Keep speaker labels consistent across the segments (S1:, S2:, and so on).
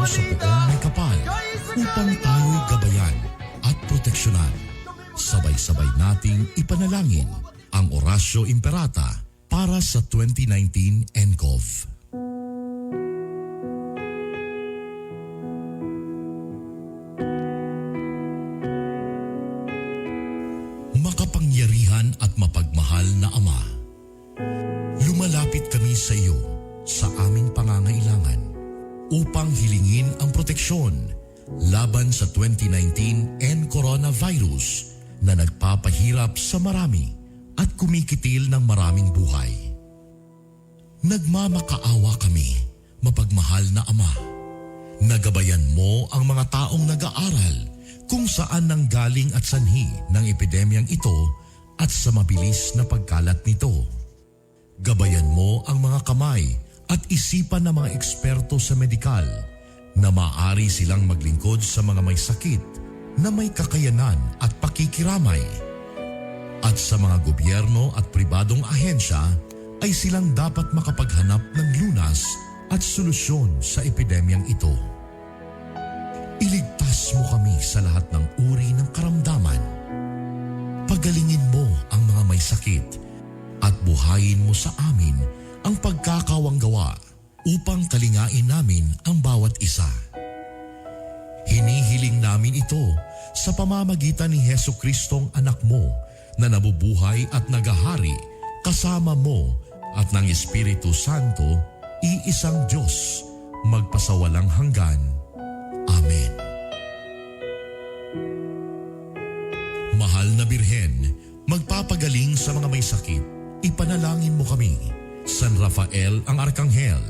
S1: sa Poong Maykapal upang tayo'y gabayan at proteksyonan. Sabay-sabay nating ipanalangin ang Oratio Imperata para sa 2019 NCOV. Makapangyarihan at mapagmahal na Ama, lumalapit kami sa iyo sa aming pangangailangan upang hilingin ang proteksyon laban sa 2019 N coronavirus na nagpapahirap sa marami at kumikitil ng maraming buhay. Nagmamakaawa kami, mapagmahal na Ama. Nagabayan mo ang mga taong nag-aaral kung saan nanggaling at sanhi ng epidemyang ito at sa mabilis na pagkalat nito. Gabayan mo ang mga kamay at isipan ng mga eksperto sa medikal na maaari silang maglingkod sa mga may sakit na may kakayanan at pakikiramay. At sa mga gobyerno at pribadong ahensya ay silang dapat makapaghanap ng lunas at solusyon sa epidemyang ito. Iligtas mo kami sa lahat ng uri ng karamdaman. Pagalingin mo ang mga may sakit at buhayin mo sa amin ang pagkakawanggawa upang kalingain namin ang bawat isa. Hinihiling namin ito sa pamamagitan ni Heso Kristong anak mo na nabubuhay at nagahari kasama mo at ng Espiritu Santo, iisang Diyos, magpasawalang hanggan. Amen. Mahal na Birhen, magpapagaling sa mga may sakit, ipanalangin mo kami. San Rafael ang Arkanghel,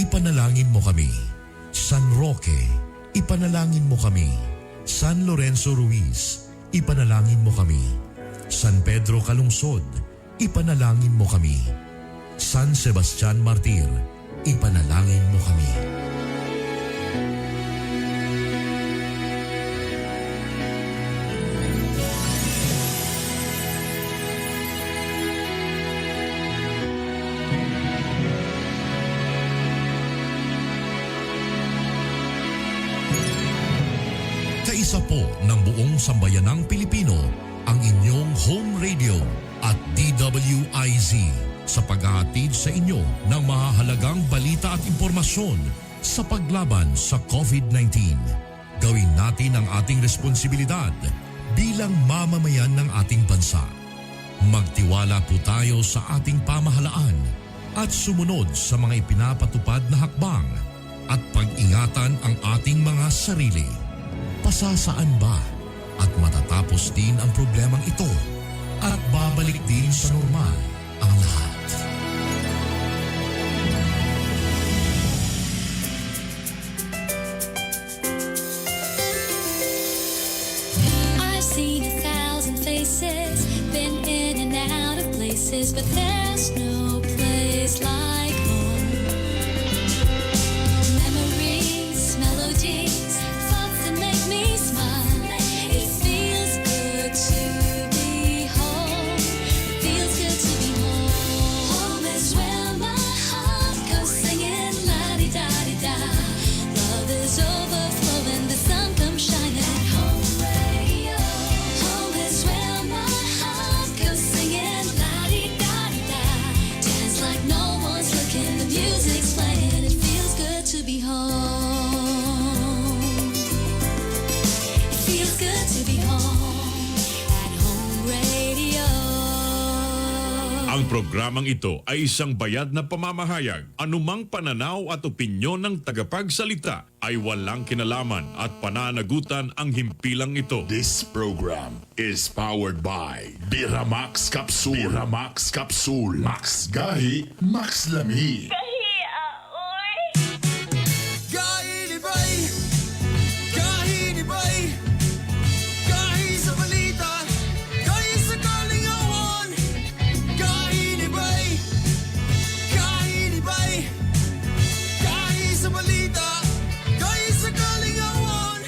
S1: ipanalangin mo kami. San Roque, ipanalangin mo kami. San Lorenzo Ruiz, ipanalangin mo kami. San Pedro Calungsod, ipanalangin mo kami. San Sebastian Martir, ipanalangin mo kami. Kaisa po ng buong sambayanang Pilipino ang inyong home radio at DWIZ sa paghahatid sa inyo ng mahahalagang balita at impormasyon sa paglaban sa COVID-19. Gawin natin ang ating responsibilidad bilang mamamayan ng ating bansa. Magtiwala po tayo sa ating pamahalaan at sumunod sa mga ipinapatupad na hakbang at pag-ingatan ang ating mga sarili. Pasasaan ba at matatapos din ang problemang ito at babalik din sa normal ang lahat.
S2: I've seen a thousand faces, been in and out of places, but there's no place like home. Memories, melodies, thoughts that make me smile. It feels good to be home. It feels good to be home. Home is where my heart goes singing la-di-da-di-da. Love is overflowing, the sun comes shining. Home radio. Home is where my heart goes singing la-di-da-di-da. Dance like no one's looking, the music's playing. It feels good to be home. It feels good to be home at Home Radio.
S3: Ang programang ito ay isang bayad na pamamahayag. Anumang pananaw at opinyon ng tagapagsalita ay walang kinalaman at pananagutan ang himpilang ito.
S4: This program is powered by Biramax Capsule. Biramax Capsule. Max Gahi, Max Lami.
S5: Gahi ni Bay, gahi ni Bay, gahi sa balita, gahi sa kalingawan. Gahi ni Bay, gahi ni Bay, gahi sa balita, gahi sa kalingawan.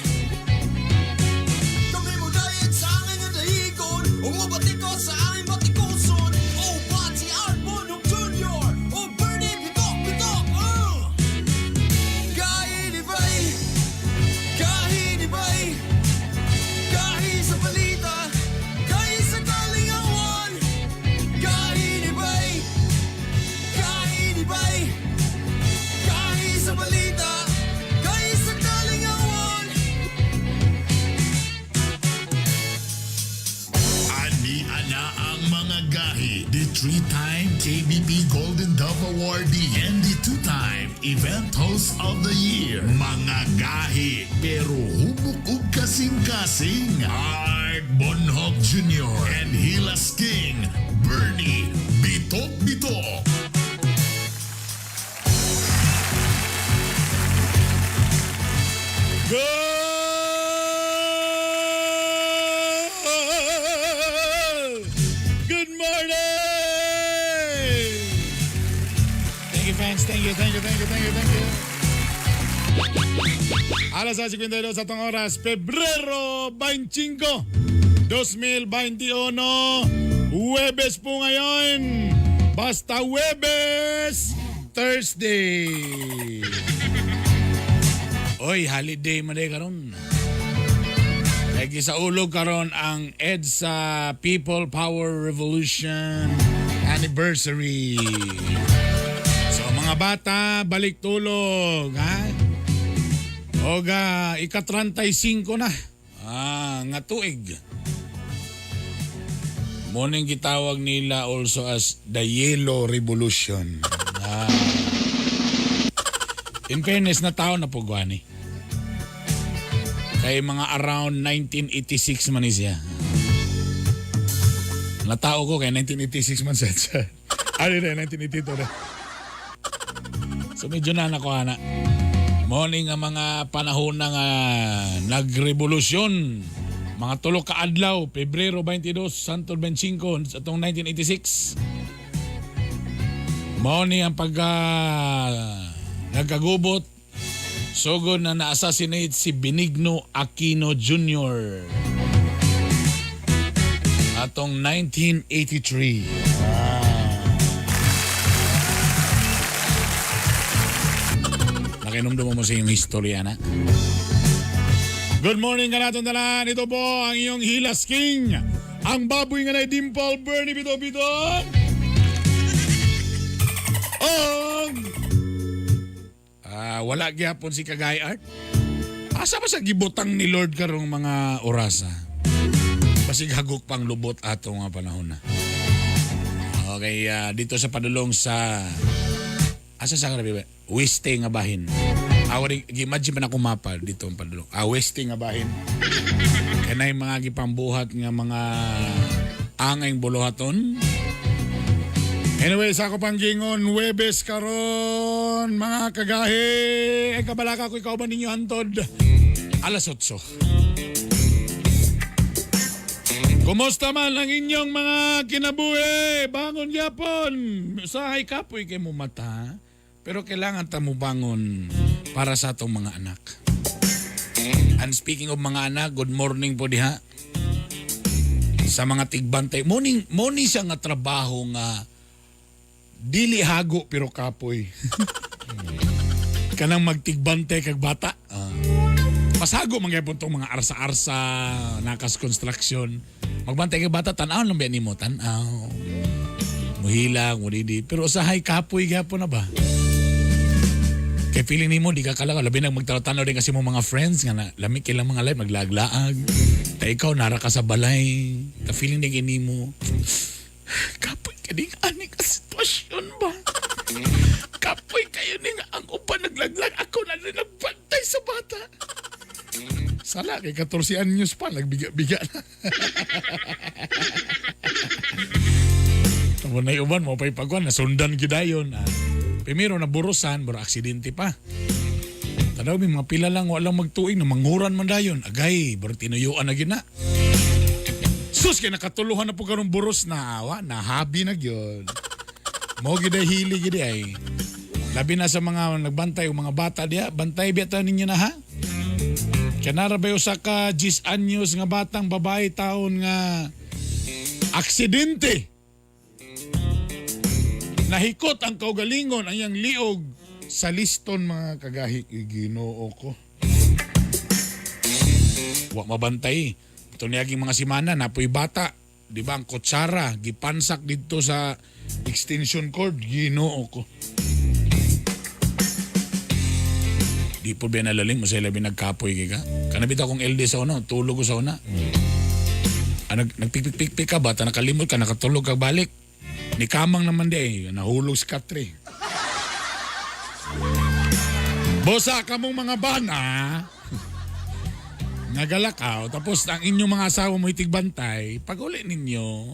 S5: Kami mo dayat sa angin nga dahigon, umubatikos sa aming batikuson. O Pati Art Bonhoc Jr., o Bernie Bitox.
S4: three-time KBP Golden Dove Awardee and the two-time Event Host of the Year. Mga gahi pero hubok ug kasing-kasing. Art Bonhoc Jr. and Hilas King Bernie Bitok Bitok.
S6: Good! Good morning! Thank you, fans. Thank you, thank you, thank you, thank you, thank you. Alas 52 sa atong oras, Pebrero 25, 2021. Huwebes po ngayon. Basta Huwebes, Thursday. Oy, holiday man day karon. Kay sa ulog karon ang EDSA People Power Revolution Anniversary. So mga bata, balik tulog, ha? Oga, ika-35 na. Ah, nga tuig. Morning gitawag nila also as the Yellow Revolution. Ah. In fairness, na tao na po eh. Kay mga around 1986 man ni siya. Natao ko kay 1986 man siya. Ano na, 1982 na. So medyo na nakuha na. Morning ang mga panahon na nga nagrevolusyon. Mga tulo ka adlaw, Pebrero 22, Santo 25, sa atong 1986. Morning ang pagka nagkagubot. Sugod na na-assassinate si Benigno Aquino Jr. Atong 1983. Nakinomdum mo sa iyong istorya na. Good morning kanaton tanan. Ito po ang iyong Hilas King. Ang baboy nga na Dimple Bernie Bito Bito. Ang wala gyapon si Kagay Art. Asa ba sa gibutang ni Lord karong mga orasa? Basig hagok pang lubot ato nga panahon na. Okay, dito sa padulong sa asa sa karabi ba? Weste nga bahin. Awari imagine pa na akong mapa dito ang padulong. Ah, Weste nga bahin. Kanay mga gipambuhat nga mga angay buluhaton. Anyway, sa ako pang gingon, Webes karon, mga kagahi. Ay, kabalaka ko, ikaw ba ninyo hantod? Alas 8. Kumusta man ang inyong mga kinabuhi? Bangon yapon. Usahay kapoy kay mo mata, pero kailangan ta mo bangon para sa atong mga anak. And speaking of mga anak, good morning po diha. Sa mga tigbantay. Morning, morning siya nga trabaho nga dili hago pero kapoy. Kanang magtigbantay kag bata. Ah. Pasago man gyapon tong mga arsa-arsa, nakas construction. Magbantay kag bata tan-aw lang ba nimo tan-aw. Muhilang, mudidi. Pero usahay kapoy gyapon na ba? Kay feeling nimo di ka kalakaw labi nang magtanaw-tanaw din kasi mo mga friends nga na lami kay lang mga live maglaaglaag. Ta ikaw nara ka sa balay. Ta feeling din kay nimo. Kapoy ka ding ani ka sitwasyon ba? Kapoy kayo ning ang uban naglaglag ako na rin nagbantay sa bata. Sala kay 14 anyos pa nagbiga-biga na. Tamo na uban mo pa'y pagwan nasundan gyud dayon. Ah. Primero na burusan, bro aksidente pa. Tanaw may mga pila lang walang magtuig na manghuran man dayon. Agay, bro tinuyuan na gyud na. Sus kay nakatuluhan na po karong buros na awa, nahabi na gyud. Mo gid ay hili gid ay. Labi na sa mga nagbantay o mga bata diya, bantay biya ta ninyo na ha. Kanara ba usa ka 10 anyos nga batang babae taon nga aksidente. Nahikot ang kaugalingon ang iyang liog sa liston mga kagahi. Ginoo ko. Wa mabantay. Ito niyaging mga simana, napoy bata. Di ba ang kutsara, gipansak dito sa extension cord. Ginoo ko. Di po ba nalaling mo sa ilabi nagkapoy kay ka? Kanabit akong LD sa una, tulog ko sa una. Ah, nagpikpik-pik ka ba? Ta nakalimot ka, nakatulog ka balik. Ni kamang naman di eh, nahulog sa katre. Bosa kamong mga bana, nagalakaw, tapos ang inyong mga asawa mo itigbantay, pag uli ninyo,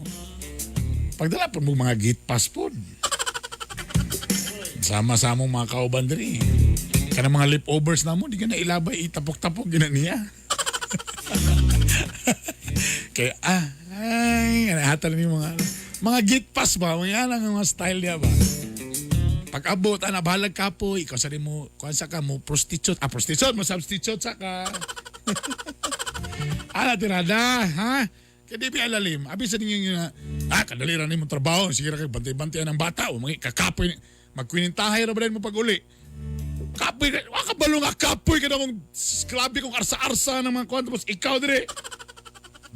S6: pagdala po mo mga gate pass po. Sama-sama mga kauban diri. Kanang mga leftovers na mo, di ka na ilabay, itapok-tapok, gina niya. Kaya, ay, hatan ni mga, mga gate pass ba? Mga yan ang mga style niya ba? Pag abot, ana, bahalag ka po, ikaw sa mo, kuhan sa ka mo, prostitute, prostitute, mo substitute sa ka. Ana, tirada, ha? Kaya di ba alalim? Abi sa ninyo nga, kadali ra nimo trabaho, sige ra kay bantay-bantayan ang bata, o mga kakapoy, magkwinintahay ra ba mo pag uli? Kapoy ka, wa ka balo nga kapoy ka na mong grabe kong arsa-arsa ng mga kuwan, tapos ikaw dire.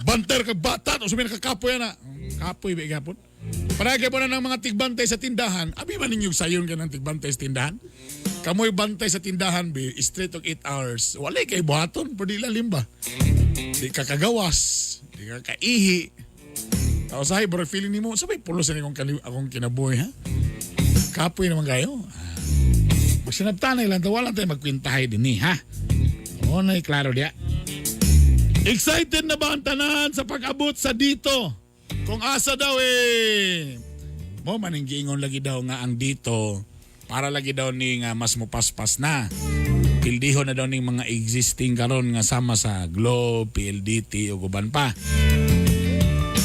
S6: Banter ka bata, tapos sabihin ka kapoy na. Kapoy ba igapon? Paragay po na ng mga tigbantay sa tindahan. Abi man ninyo sayon ka ng tigbantay sa tindahan? Kamoy bantay sa tindahan, be, straight og 8 hours. Wala kay buhaton, pero di lalim ba? Di ka kagawas, di ka kaihi. Tapos ay, bro, feeling nimo, sabay pulos na akong, akong kinabuhi, ha? Kapoy naman kayo. Magsinabtanay lang, wala tayo magkwintahay din eh, ha? Oo na, klaro diya. Excited na ba ang tanan sa pag-abot sa dito? Kung asa daw eh. Mo maning giingon lagi daw nga ang dito para lagi daw ni nga mas mupaspas na. Pildiho na daw ning mga existing karon nga sama sa Globe, PLDT ug uban pa.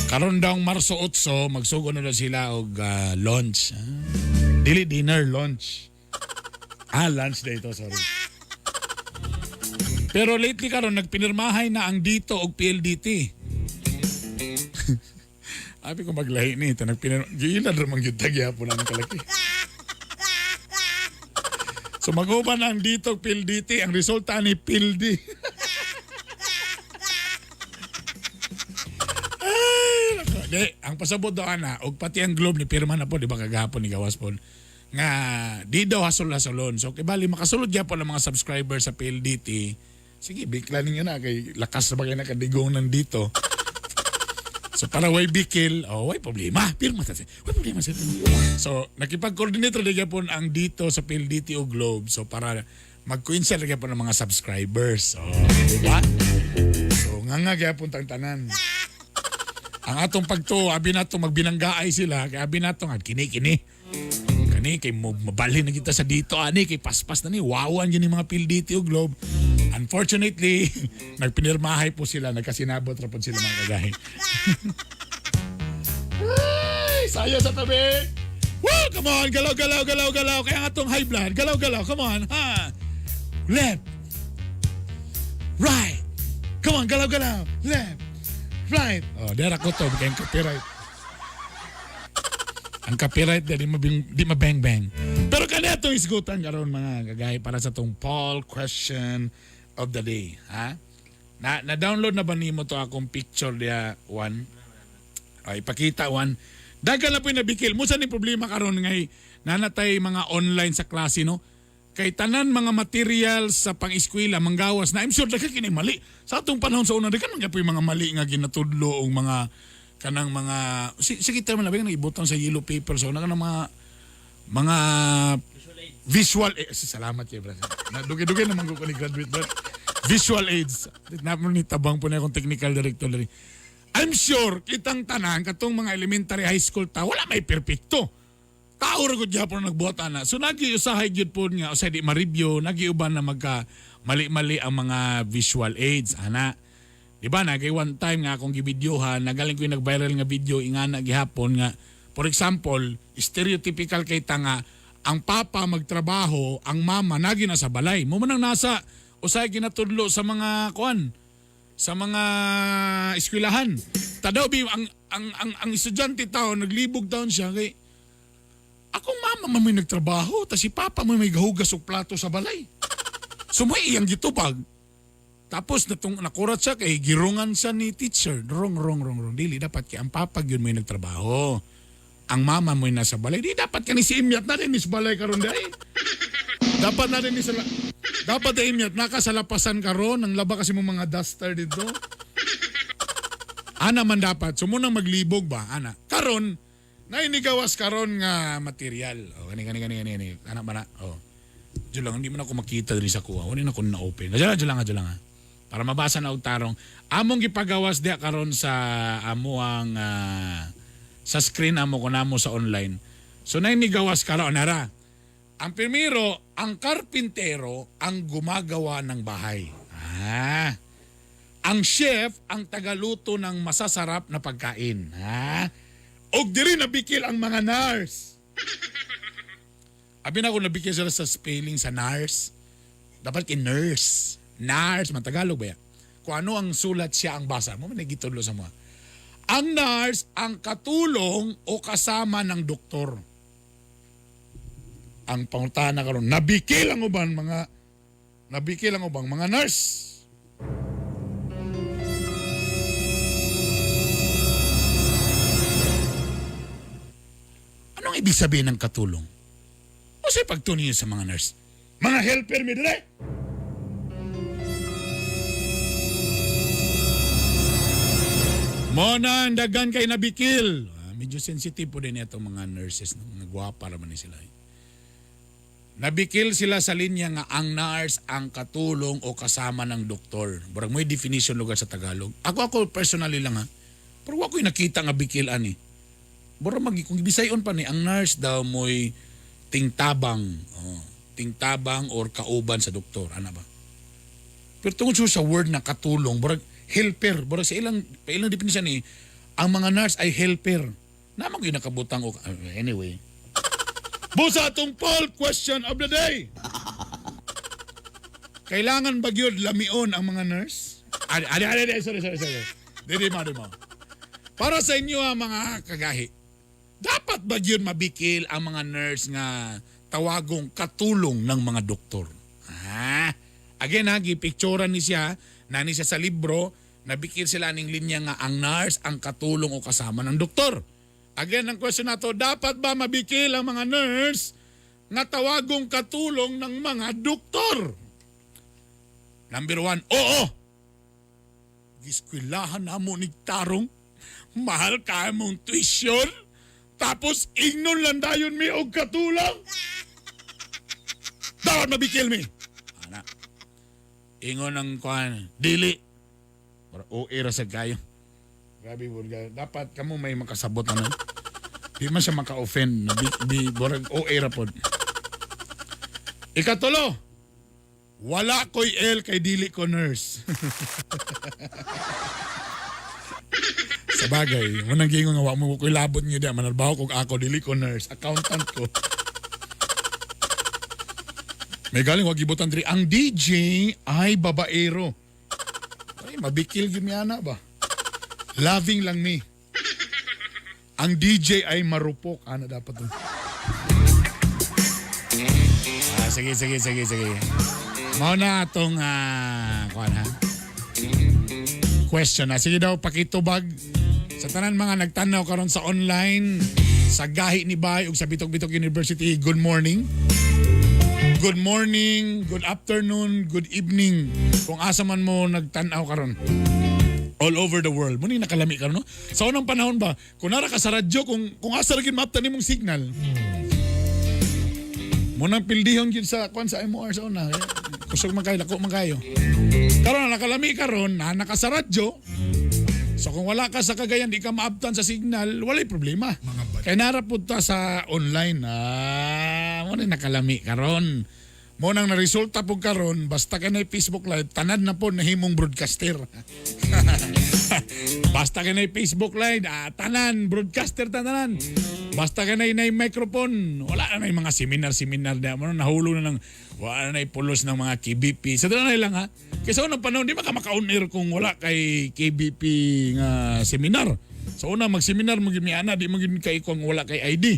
S6: Karon daw Marso 8 magsugo na daw sila og lunch. Dili dinner, lunch. Lunch day ito, sorry. Pero lately karon nagpinirmahay na ang dito og PLDT. Abi ko maglahi ni ito nagpinir giilan ra man gyud ta gyapon ang kalaki. So mag-uban ang dito og PLDT, ang resulta ni PLD. Ay, nako. Di, ang pasabot daw ana og pati ang Globe ni pirma na po di ba kagahapon ni gawas po nga di daw hasol-hasolon. So kay bali makasulod gyapon ang mga subscriber sa PLDT. Sige, bikla ninyo na kay lakas na ba kayo nakadigong nandito. So para way bikil, oh, way problema. Pirma ta siya. Way problema siya. So nakipag-coordinate ra gyapon ang dito sa PLDT o Globe. So para mag-coincide ra gyapon ang mga subscribers. Oh, di ba? So nga nga gyapon tang tanan. Ang atong pagtuo, abi nato magbinanggaay sila, kay abi nato nga kini kini. Kani kay mo mabalhin na kita sa dito ani kay paspas na ni wawan gyud ni mga PLDT o Globe. Unfortunately, nagpinirmahay po sila, nagkasinabot ra po sila mga kagahi. Ay, saya sa tabi. Woo, come on, galaw, galaw, galaw, galaw. Kaya nga tong high blood, galaw, galaw, come on, ha. Left, right, come on, galaw, galaw, left, right. Oh, dera ko to, kaya ang copyright. Ang copyright di mabing, di mabang bang. Pero kani atong isgutan karon mga kagay para sa tong poll question of the day, ha? Na na-download na ba nimo to akong picture diya one? Ay ipakita one. Dagan na po yung nabikil. Musa ni problema karon ngay nanatay mga online sa klase no. Kay tanan mga materials sa pang-eskwela manggawas na I'm sure daghan kini mali. Sa atong panahon sa una daghan man gyud mga mali nga ginatudlo og mga kanang mga sige term na ba nga ibutang sa yellow paper sa una kanang mga visual aids. Salamat kay brother. Nadugi-dugi naman ko ni graduate but visual aids. Na mo ni tabang po na akong technical director diri. I'm sure kitang tanan katong mga elementary high school ta wala may perpekto. Tao ra gud gyapon nagbuhat ana. So nagi usahay gyud po nga usahay di ma-review, nagiuban na magka mali-mali ang mga visual aids ana. Di ba nagay one time nga akong gibidyohan, nagaling ko yung nag-viral nga video ingana gihapon nga for example, stereotypical kay tanga ang papa magtrabaho, ang mama nagi na sa balay. Mo man ang nasa usahay ginatudlo sa mga kuan sa mga eskwelahan. Tadaw bi ang estudyante taon naglibog taon siya kay akong mama man may nagtrabaho, ta si papa mo may gahugas og plato sa balay. So may iyang gitubag. Tapos natong nakurat siya kay girungan siya ni teacher. Wrong, wrong, wrong, wrong. Dili dapat kay ang papa gyud may nagtrabaho. Ang mama mo nasa balay. Di dapat kani si Imyat na rin is balay karon dai. Dapat na rin sa dapat ay Imyat nakasalapasan karon ang laba kasi mo mga duster dito. Ana man dapat. So munang maglibog ba ana. Karon Nainigawas karon nga material. Oh, gani gani gani gani gani. Anak ba na? Oh. Diyo lang, hindi mo na ako makita diri sa kuha. Wala na ko na-open. Diyo lang, diyo lang, diyo lang ha. Para mabasa na og tarong. Among gipagawas diya karon sa amo ang sa screen amo ko namo sa online. So nainigawas karon nara. Ang primero, ang karpintero ang gumagawa ng bahay. Ah. Ang chef ang tagaluto ng masasarap na pagkain. Ha? Og diri nabikil ang mga nurse. Abi na ako nabikil sila sa spelling sa nurse. Dapat kay nurse. Nurse, man Tagalog ba yan? Kung ano ang sulat siya ang basa. Mo man nagitudlo sa mga. Ang nurse ang katulong o kasama ng doktor. Ang pangutana karon, nabikil ang uban mga nabikil ang ubang mga nurse. Anong ibig sabihin ng katulong? O sa pagtunin niyo sa mga nurse? Mga helper mi dire! Mona, ang dagan kay nabikil. Ah, medyo sensitive po din itong mga nurses. No? Mga gwapa raman ni sila. Eh. Nabikil sila sa linya nga ang nurse ang katulong o kasama ng doktor. Barang may definition lugar sa Tagalog. Ako personally lang ha. Pero wa ko'y nakita nga bikil ani. Bora mag kung bisayon pa ni ang nurse daw mo'y tingtabang, oh, tingtabang or kauban sa doktor, ana ba? Pero tungod siya sa word na katulong, burag helper, burag sa ilang ilang definition ni ang mga nurse ay helper. Naman gyud nakabutang og anyway. Busa atong poll question of the day. Kailangan ba gyud lamion ang mga nurse? Adi, adi, adi, adi, sorry, sorry, sorry. Di, di, ma, di, ma. Para sa inyo ang mga kagahi, dapat ba yun mabikil ang mga nurse nga tawagong katulong ng mga doktor? Ah, again ha, gipicturan ni siya, nani siya sa libro, nabikil sila ning linya nga ang nurse ang katulong o kasama ng doktor. Again, ang question nato, dapat ba mabikil ang mga nurse nga tawagong katulong ng mga doktor? Number one, oo! Giskwilahan na mo ni Tarong. Mahal ka mong tuition. Tapos ingnon lang dayon mi og katulang. Dapat mabikil mi. Ana. Ingon ang kuan, dili. Para OA ra sad kayo. Grabe burga. Dapat kamo may makasabot ano. Di man siya maka-offend. Bi, bi, borag OA ra pod. Ikatulo, wala ko'y L kay dili ko nurse. Sa bagay, mo nang gingon nga wa mo ko'y labot niyo diya manarbaho kog ako dili ko nurse, accountant ko. May galing wag gibutan diri ang DJ ay babaero. Ay mabikil gyud mi ana ba. Loving lang mi. Ang DJ ay marupok ana dapat to. Ah, sige sige sige sige. Mao na atong kuan ha. Question na. Sige daw pakitubag sa tanan mga nagtanaw karon sa online sa gahi ni Bay ug sa Bitok-Bitok University. Good morning. Good morning, good afternoon, good evening. Kung asa man mo nagtan-aw karon. All over the world. Muni nakalami karon no. Sa unang panahon ba, kung nara ka sa radyo kung asa ra gyud maaptan nimong signal. Munang pildihon gyud sa kuan sa MOR sa una. Kusog man kayo, lako man kayo. Karon nakalami karon, na naka sa radyo. So kung wala ka sa Cagayan, di ka maabtan sa signal, walay problema. Kay nara pud ta sa online. Ah, mo na nakalami karon. Mo nang naresulta pud karon, basta ka na Facebook Live, tanad na po nahimong broadcaster. Basta ka na Facebook Live, ah, tanan, broadcaster tanan. Basta ka na yung microphone, wala na na yung mga seminar-seminar na, mo na nahulo na ng, wala na yung pulos ng mga KBP. Sa na lang ha. Kaysa unang panahon, di ba ka maka-on air kung wala kay KBP nga seminar. Sa una, mag-seminar mo gyud mi ana, di mo gyud kay kung wala kay ID.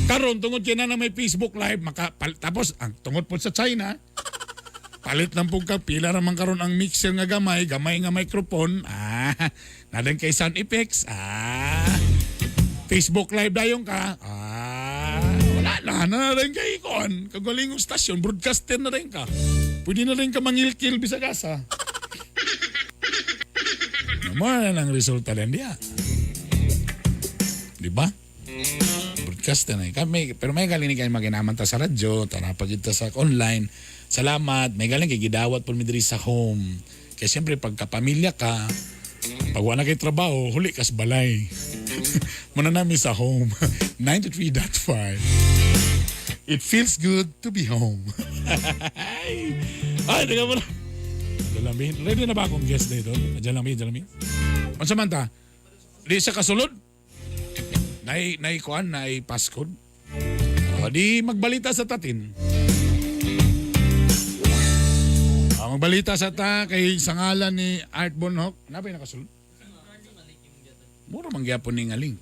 S6: Karon tungod kay na may Facebook Live, maka, tapos ang tungod po sa China, palit lang po ka, pila raman karon ang mixer nga gamay, gamay nga microphone, ah, nadan kay sound effects, ah, Facebook Live dayon ka, ah, wala na, na rin kay kon, kagalingong stasyon, broadcaster na rin ka. Pwede na rin ka mangilkil bisag asa. Mo na ang resulta din diya. Di ba? Broadcast na eh. Kami, pero may galing ni kayo maginaman ta sa radyo, tara pag ta sa online. Salamat. May galing kay gidawat po mi diri sa home. Kaya siyempre pagkapamilya ka, pag wala kay trabaho, huli kas balay. Muna nami sa home. 93.5. It feels good to be home. Ay, teka muna. Diyan lang, Bin. Ready na ba akong guest dito? Diyan lang, Bin. Diyan lang, Bin. Unsa man ta? Di siya kasulod? Nay, nay kuan, nay passcode? O, di magbalita sa tatin. O, magbalita sa ta kay sa ngalan ni Art Bonhoc. Napay nakasulod? Mura man gyapon ni nga link.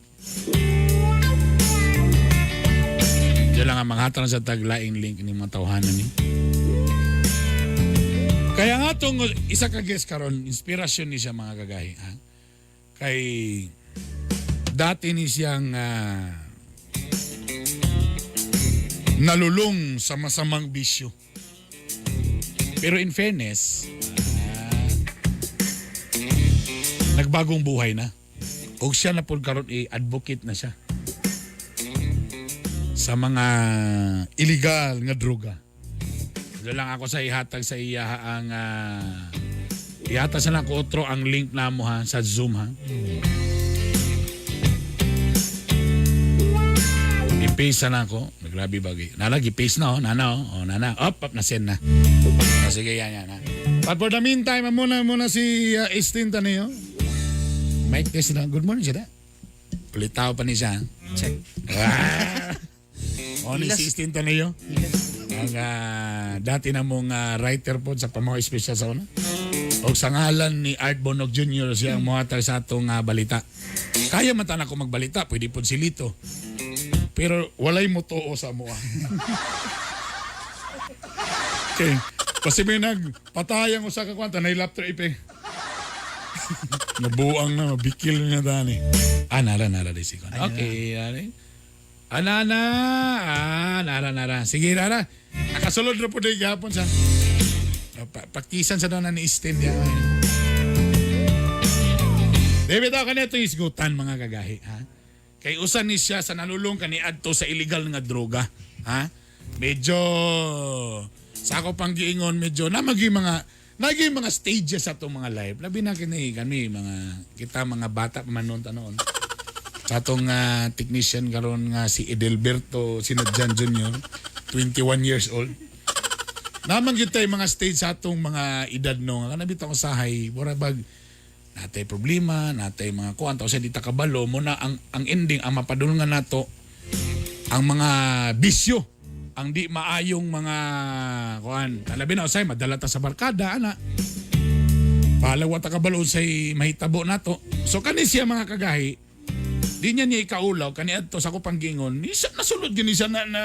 S6: Diyan lang ang manghatag sa taglaing link ni mga tawhanan ni. Kaya nga itong isa ka guest karon, inspirasyon ni siya, mga kagahi. Ha? Kay dati ni siyang nalulung sa masamang bisyo. Pero in fairness, nagbagong buhay na. Og siya na po karon i-advocate na siya sa mga illegal nga droga. Doon lang ako sa ihatag sa iya ang ihatag sa lang ko otro ang link na mo ha sa Zoom ha. I-paste na ako. Grabe bagay. Nana, gi-paste na oh. Nana oh. Oh, nana. Up, up, na-send na. Oh, sige, yan, yan ha. But for the meantime, muna muna si Estin Taneo. Mic test na. Good morning siya. Ulitaw pa ni siya. Ha?
S5: Check.
S6: Ah! O ni si Estin Taneo. Ang dati na mong writer po sa Pamaw Espesyal sa una. O sa ngalan ni Art Bonog Jr. siya ang muhatag sa atong balita. Kaya man tanan ko magbalita, pwede po si Lito. Pero walay mo tuo sa mua. Okay. Kasi may nagpatayang usa ka kwanta, na laptop ipe. Nabuang na, mabikil na dani. Ah, nara, nara di si Kon. Okay, nara. Ah, nana. Ah, nara, nara. Sige, nara. Nakasulod na po din gihapon sa. Praktisan sa doon na ni Estin niya. David, ako kanito isgutan, mga kagahi. Ha? Kay usan ni siya sa nalulong kani adto sa illegal nga droga. Ha? Medyo sa ako pang giingon medyo na naging mga stages sa atong mga life. Labi na kini kami mga kita mga bata pa man noon tanoon. Sa atong technician karon nga si Edelberto Sinadjan Jr., 21 years old. Naman gyud tay mga stage sa atong mga edad no nga kanang bitaw usahay mura bag natay problema, natay mga kuan ta di ta kabalo mo na ang ending ang mapadulngan nato ang mga bisyo, ang di maayong mga kuan. Labi na usay madala ta sa barkada ana. Palawa ta kabalo unsay mahitabo nato. So kani siya, mga kagahi, di niya niya ikaulaw kani adto sa ko panggingon ni siya nasulod gyud ni siya na, na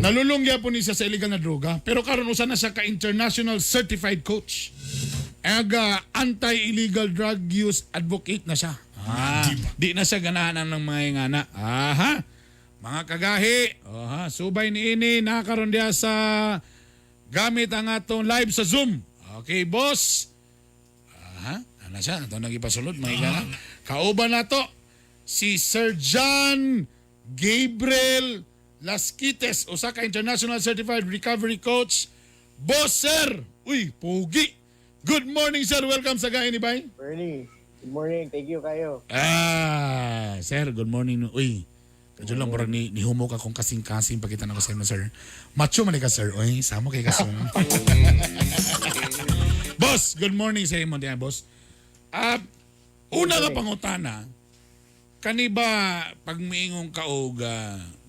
S6: nalulong gyapon ni siya sa illegal na droga. Pero karon usa na siya ka international certified coach. Aga anti-illegal drug use advocate na siya. Ah, di na siya ganahan ng mga ingana. Aha. Mga kagahi, aha, subay ni ini nakaron diya sa gamit ang atong live sa Zoom. Okay, boss. Aha, ana siya, ato nagipasulod mga ingana. Kauban na to si Sir John Gabriel Lasquites, usa ka international certified recovery coach. Boss sir! Uy, pugi! Good morning, sir. Welcome sa Gahi ni Bay.
S7: Bernie, good morning. Thank you kayo.
S6: Ah, sir, good morning. Uy, kadyo lang murag ni humok akong kasing-kasing pakita na ko sa imo, sir. Macho man ka, sir. Uy, samo kay kasong. Boss, good morning sa imo diya, boss. Ah, una nga pangutana, kani ba pag miingon ka og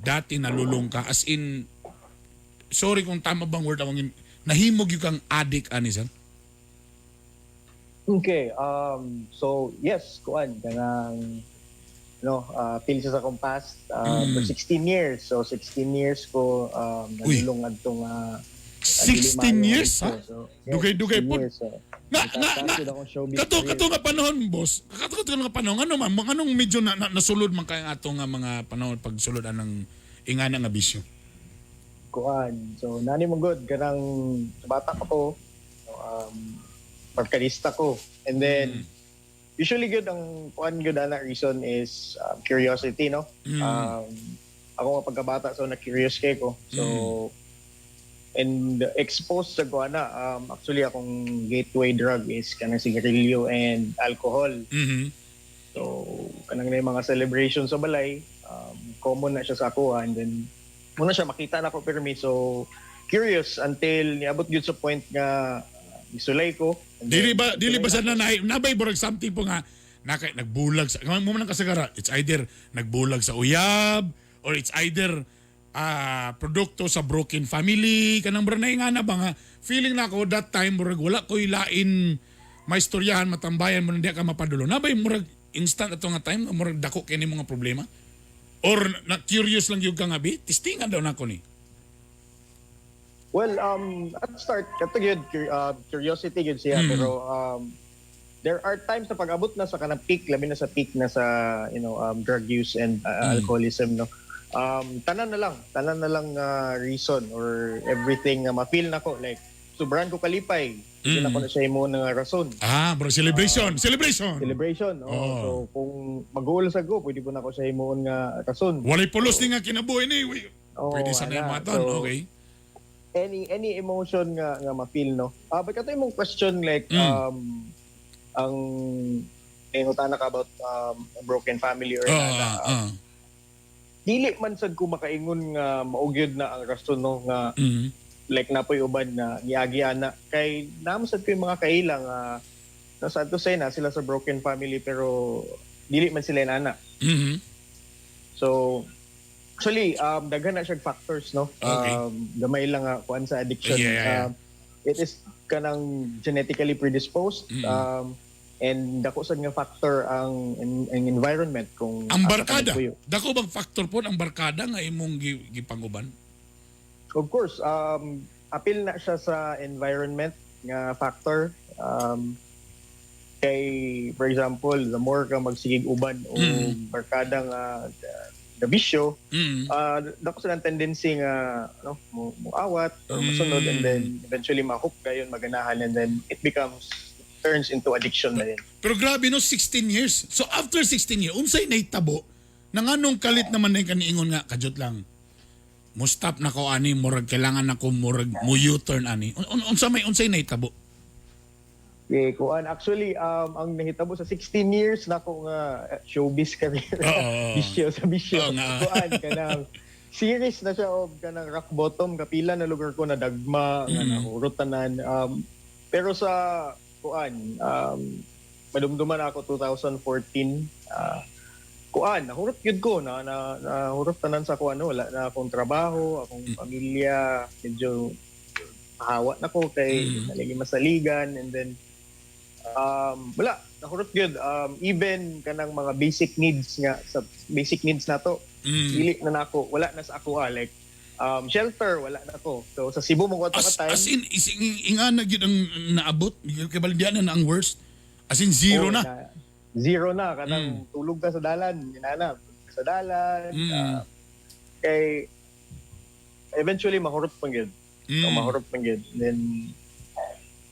S6: dati nalulong ka as in, sorry kung tama bang word akong nahimog yung kang addict ani, sir?
S7: Okay, so yes, kuan kanang no, pil siya sa akong past for 16 years. So 16 years ko
S6: Uy.
S7: nalulong adtong
S6: 16 years, ha?
S7: So, yes,
S6: Dugay-dugay
S7: 16
S6: po.
S7: years, so.
S6: Nga,
S7: Nagka-start akong showbiz
S6: kato,
S7: career.
S6: kato nga panahon, boss. Kato nga panahon. Ano man, anong medyo na, nasulod man kay ato nga mga panahon pagsulod anang ingana nga bisyo?
S7: Kuan. So nani mo good kanang bata pa ko, so, barkadista ko. And then Usually good ang kuan gyud ana reason is curiosity, no? Ako nga pagkabata, so na curious kay ko. So and exposed sa ko ana, actually akong gateway drug is kanang sigarilyo and alcohol. So kanang na mga celebration sa balay, common na siya sa ako, and then muna siya makita na ko pero me so curious until niabot gyud sa point nga gisulay ko. And
S6: Dili
S7: then,
S6: ba dili ba
S7: gisulay
S6: sa na nabay burag something po nga naka, nagbulag sa mo man ang kasagara, it's either nagbulag sa uyab or it's either produkto sa broken family, kanang murag nga na ba nga feeling na ako that time murag wala ko'y lain maistoryahan, matambayan mo, hindi ka mapadulo nabay murag instant ato nga time murag dako kini mga problema or na curious lang gyud ka nga bi testingan daw nako ni?
S7: Well, at start, kato gyud, curiosity gyud siya. Pero there are times na pag-abot na sa kanang peak, labi na sa peak na sa drug use and alcoholism, no. Tanan na lang reason or everything nga ma-feel nako, like sobrahan ko kalipay. Hindi na ko na siya imo nga rason.
S6: Ah, bro, celebration, celebration.
S7: Celebration. Oh.
S6: Oh.
S7: So kung mag-uol sa go, pwede po na ko siya himuon nga rason.
S6: Walay pulos ni nga kinabuhi ni. Uy,
S7: Oo,
S6: pwede sa
S7: ana.
S6: na maton.
S7: So,
S6: Okay.
S7: Any emotion nga ma-feel, no. Ah, but kato imong question, like ang nangutana ka about a broken family or ana, dili man sad ko makaingon nga mao gyud na ang rason, no, nga like napoy uban na niagi ana kay naa man sad ko yung mga kaila nga nasa to say na sila sa broken family pero dili man sila ana. So actually daghan na siya factors, no. Gamay lang nga kuan sa addiction. It is kanang genetically predisposed and dako sad nga factor ang environment kung
S6: Ang
S7: asa ka
S6: barkada.
S7: nagpuyo.
S6: Dako bang factor po ang barkada nga imong gipanguban?
S7: Of course, apil na siya sa environment nga factor. Kay for example, the more ka magsigig uban o barkada nga the bisyo, dako silang tendency nga ano, mo awat or mosunod and then eventually ma-hook kayo, maganahan, and then it becomes turns into addiction na din.
S6: Pero grabe no, 16 years. So after 16 years, unsay nahitabo na nganong kalit naman na kaniingon nga kadyot lang. Mo stop na ko ani, murag kailangan na ko murag mo U-turn ani. Unsa may unsay nahitabo?
S7: Okay, kuan actually ang nahitabo sa 16 years nako nga showbiz career. Bisyo sa bisyo.
S6: Oo nga.
S7: Kuan kanang series na siya og kanang rock bottom, kapila na lugar ko na dagma nga nahurot tanan. Pero sa kuan madumduman ako 2014, kuan nahurot gyud ko na na nahurot tanan sa kuan, no? Wala na akong trabaho, akong pamilya medyo hawa na ko kay nalagi masaligan, and then wala, nahurot gyud, even kanang mga basic needs nga sa basic needs nato dili na nako, wala na sa ako, like shelter wala na ko. So sa Cebu mo ko
S6: As,
S7: time.
S6: as in, is, ingana gyud ang naabot, kay baldian na ang worst. As in zero
S7: Oo,
S6: na.
S7: Zero na kanang tulog ka sa dalan, inana sa dalan. Kay eventually mahurot man gyud. So, mahurot man gyud, then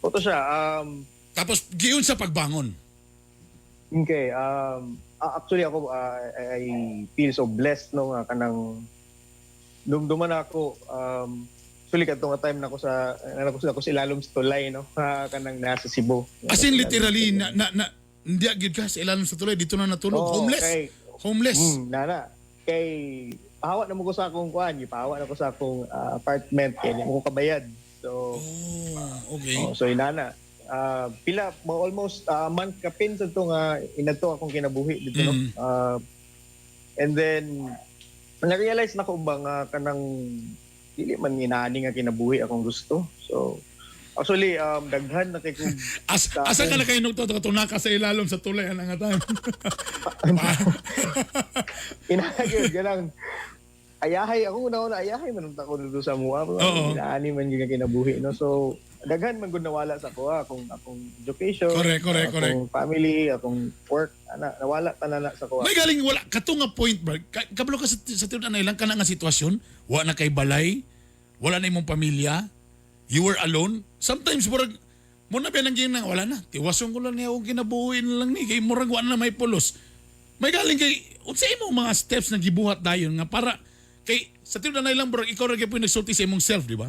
S7: Oto siya
S6: Tapos giyon sa pagbangon.
S7: Okay, actually ako I feel so blessed, no, nga kanang dumduman ako actually kadto nga time nako sa nako sa ilalom sa tulay, no, kanang nasa Cebu.
S6: As in literally na hindi gyud ka sa ilalim sa tulay dito na natulog,
S7: Oo,
S6: homeless. Homeless.
S7: Nana. Kay pahawa na mo ko sa akong kuan, gipahawa na ko sa akong apartment kay di mo ko kabayad. So
S6: Oh, okay.
S7: Oh, so inana. Pila mo almost a month kapin sa to nga inadto akong kinabuhi dito, no. And then na-realize na ko ba nga kanang dili man inaani nga kinabuhi akong gusto. So actually daghan na kay kong
S6: Asa ka na kayo nugto ka sa ilalom sa tulay ang nga time?
S7: Inagi ganang ayahay ako una una ayahay man unta ko dito sa mua. Inaani man gyud nga kinabuhi, no. So daghan man gud nawala sa ako, akong akong education,
S6: Correct, correct,
S7: akong family, akong work, ana nawala tanan na sa kuha.
S6: May galing wala kato nga point bro. Kabalo ka sa tinud na ilang kana nga sitwasyon, wa na kay balay, wala na imong pamilya, you were alone. Sometimes murag Muna ba nang ginang wala na. Tiwason ko lang niya akong kinabuhi na lang ni kay murag wa na may pulos. May galing kay unsa imong mga steps na gibuhat dayon nga para kay sa tinud na lang murag ikaw ra gyud nagsulti sa imong self, di ba?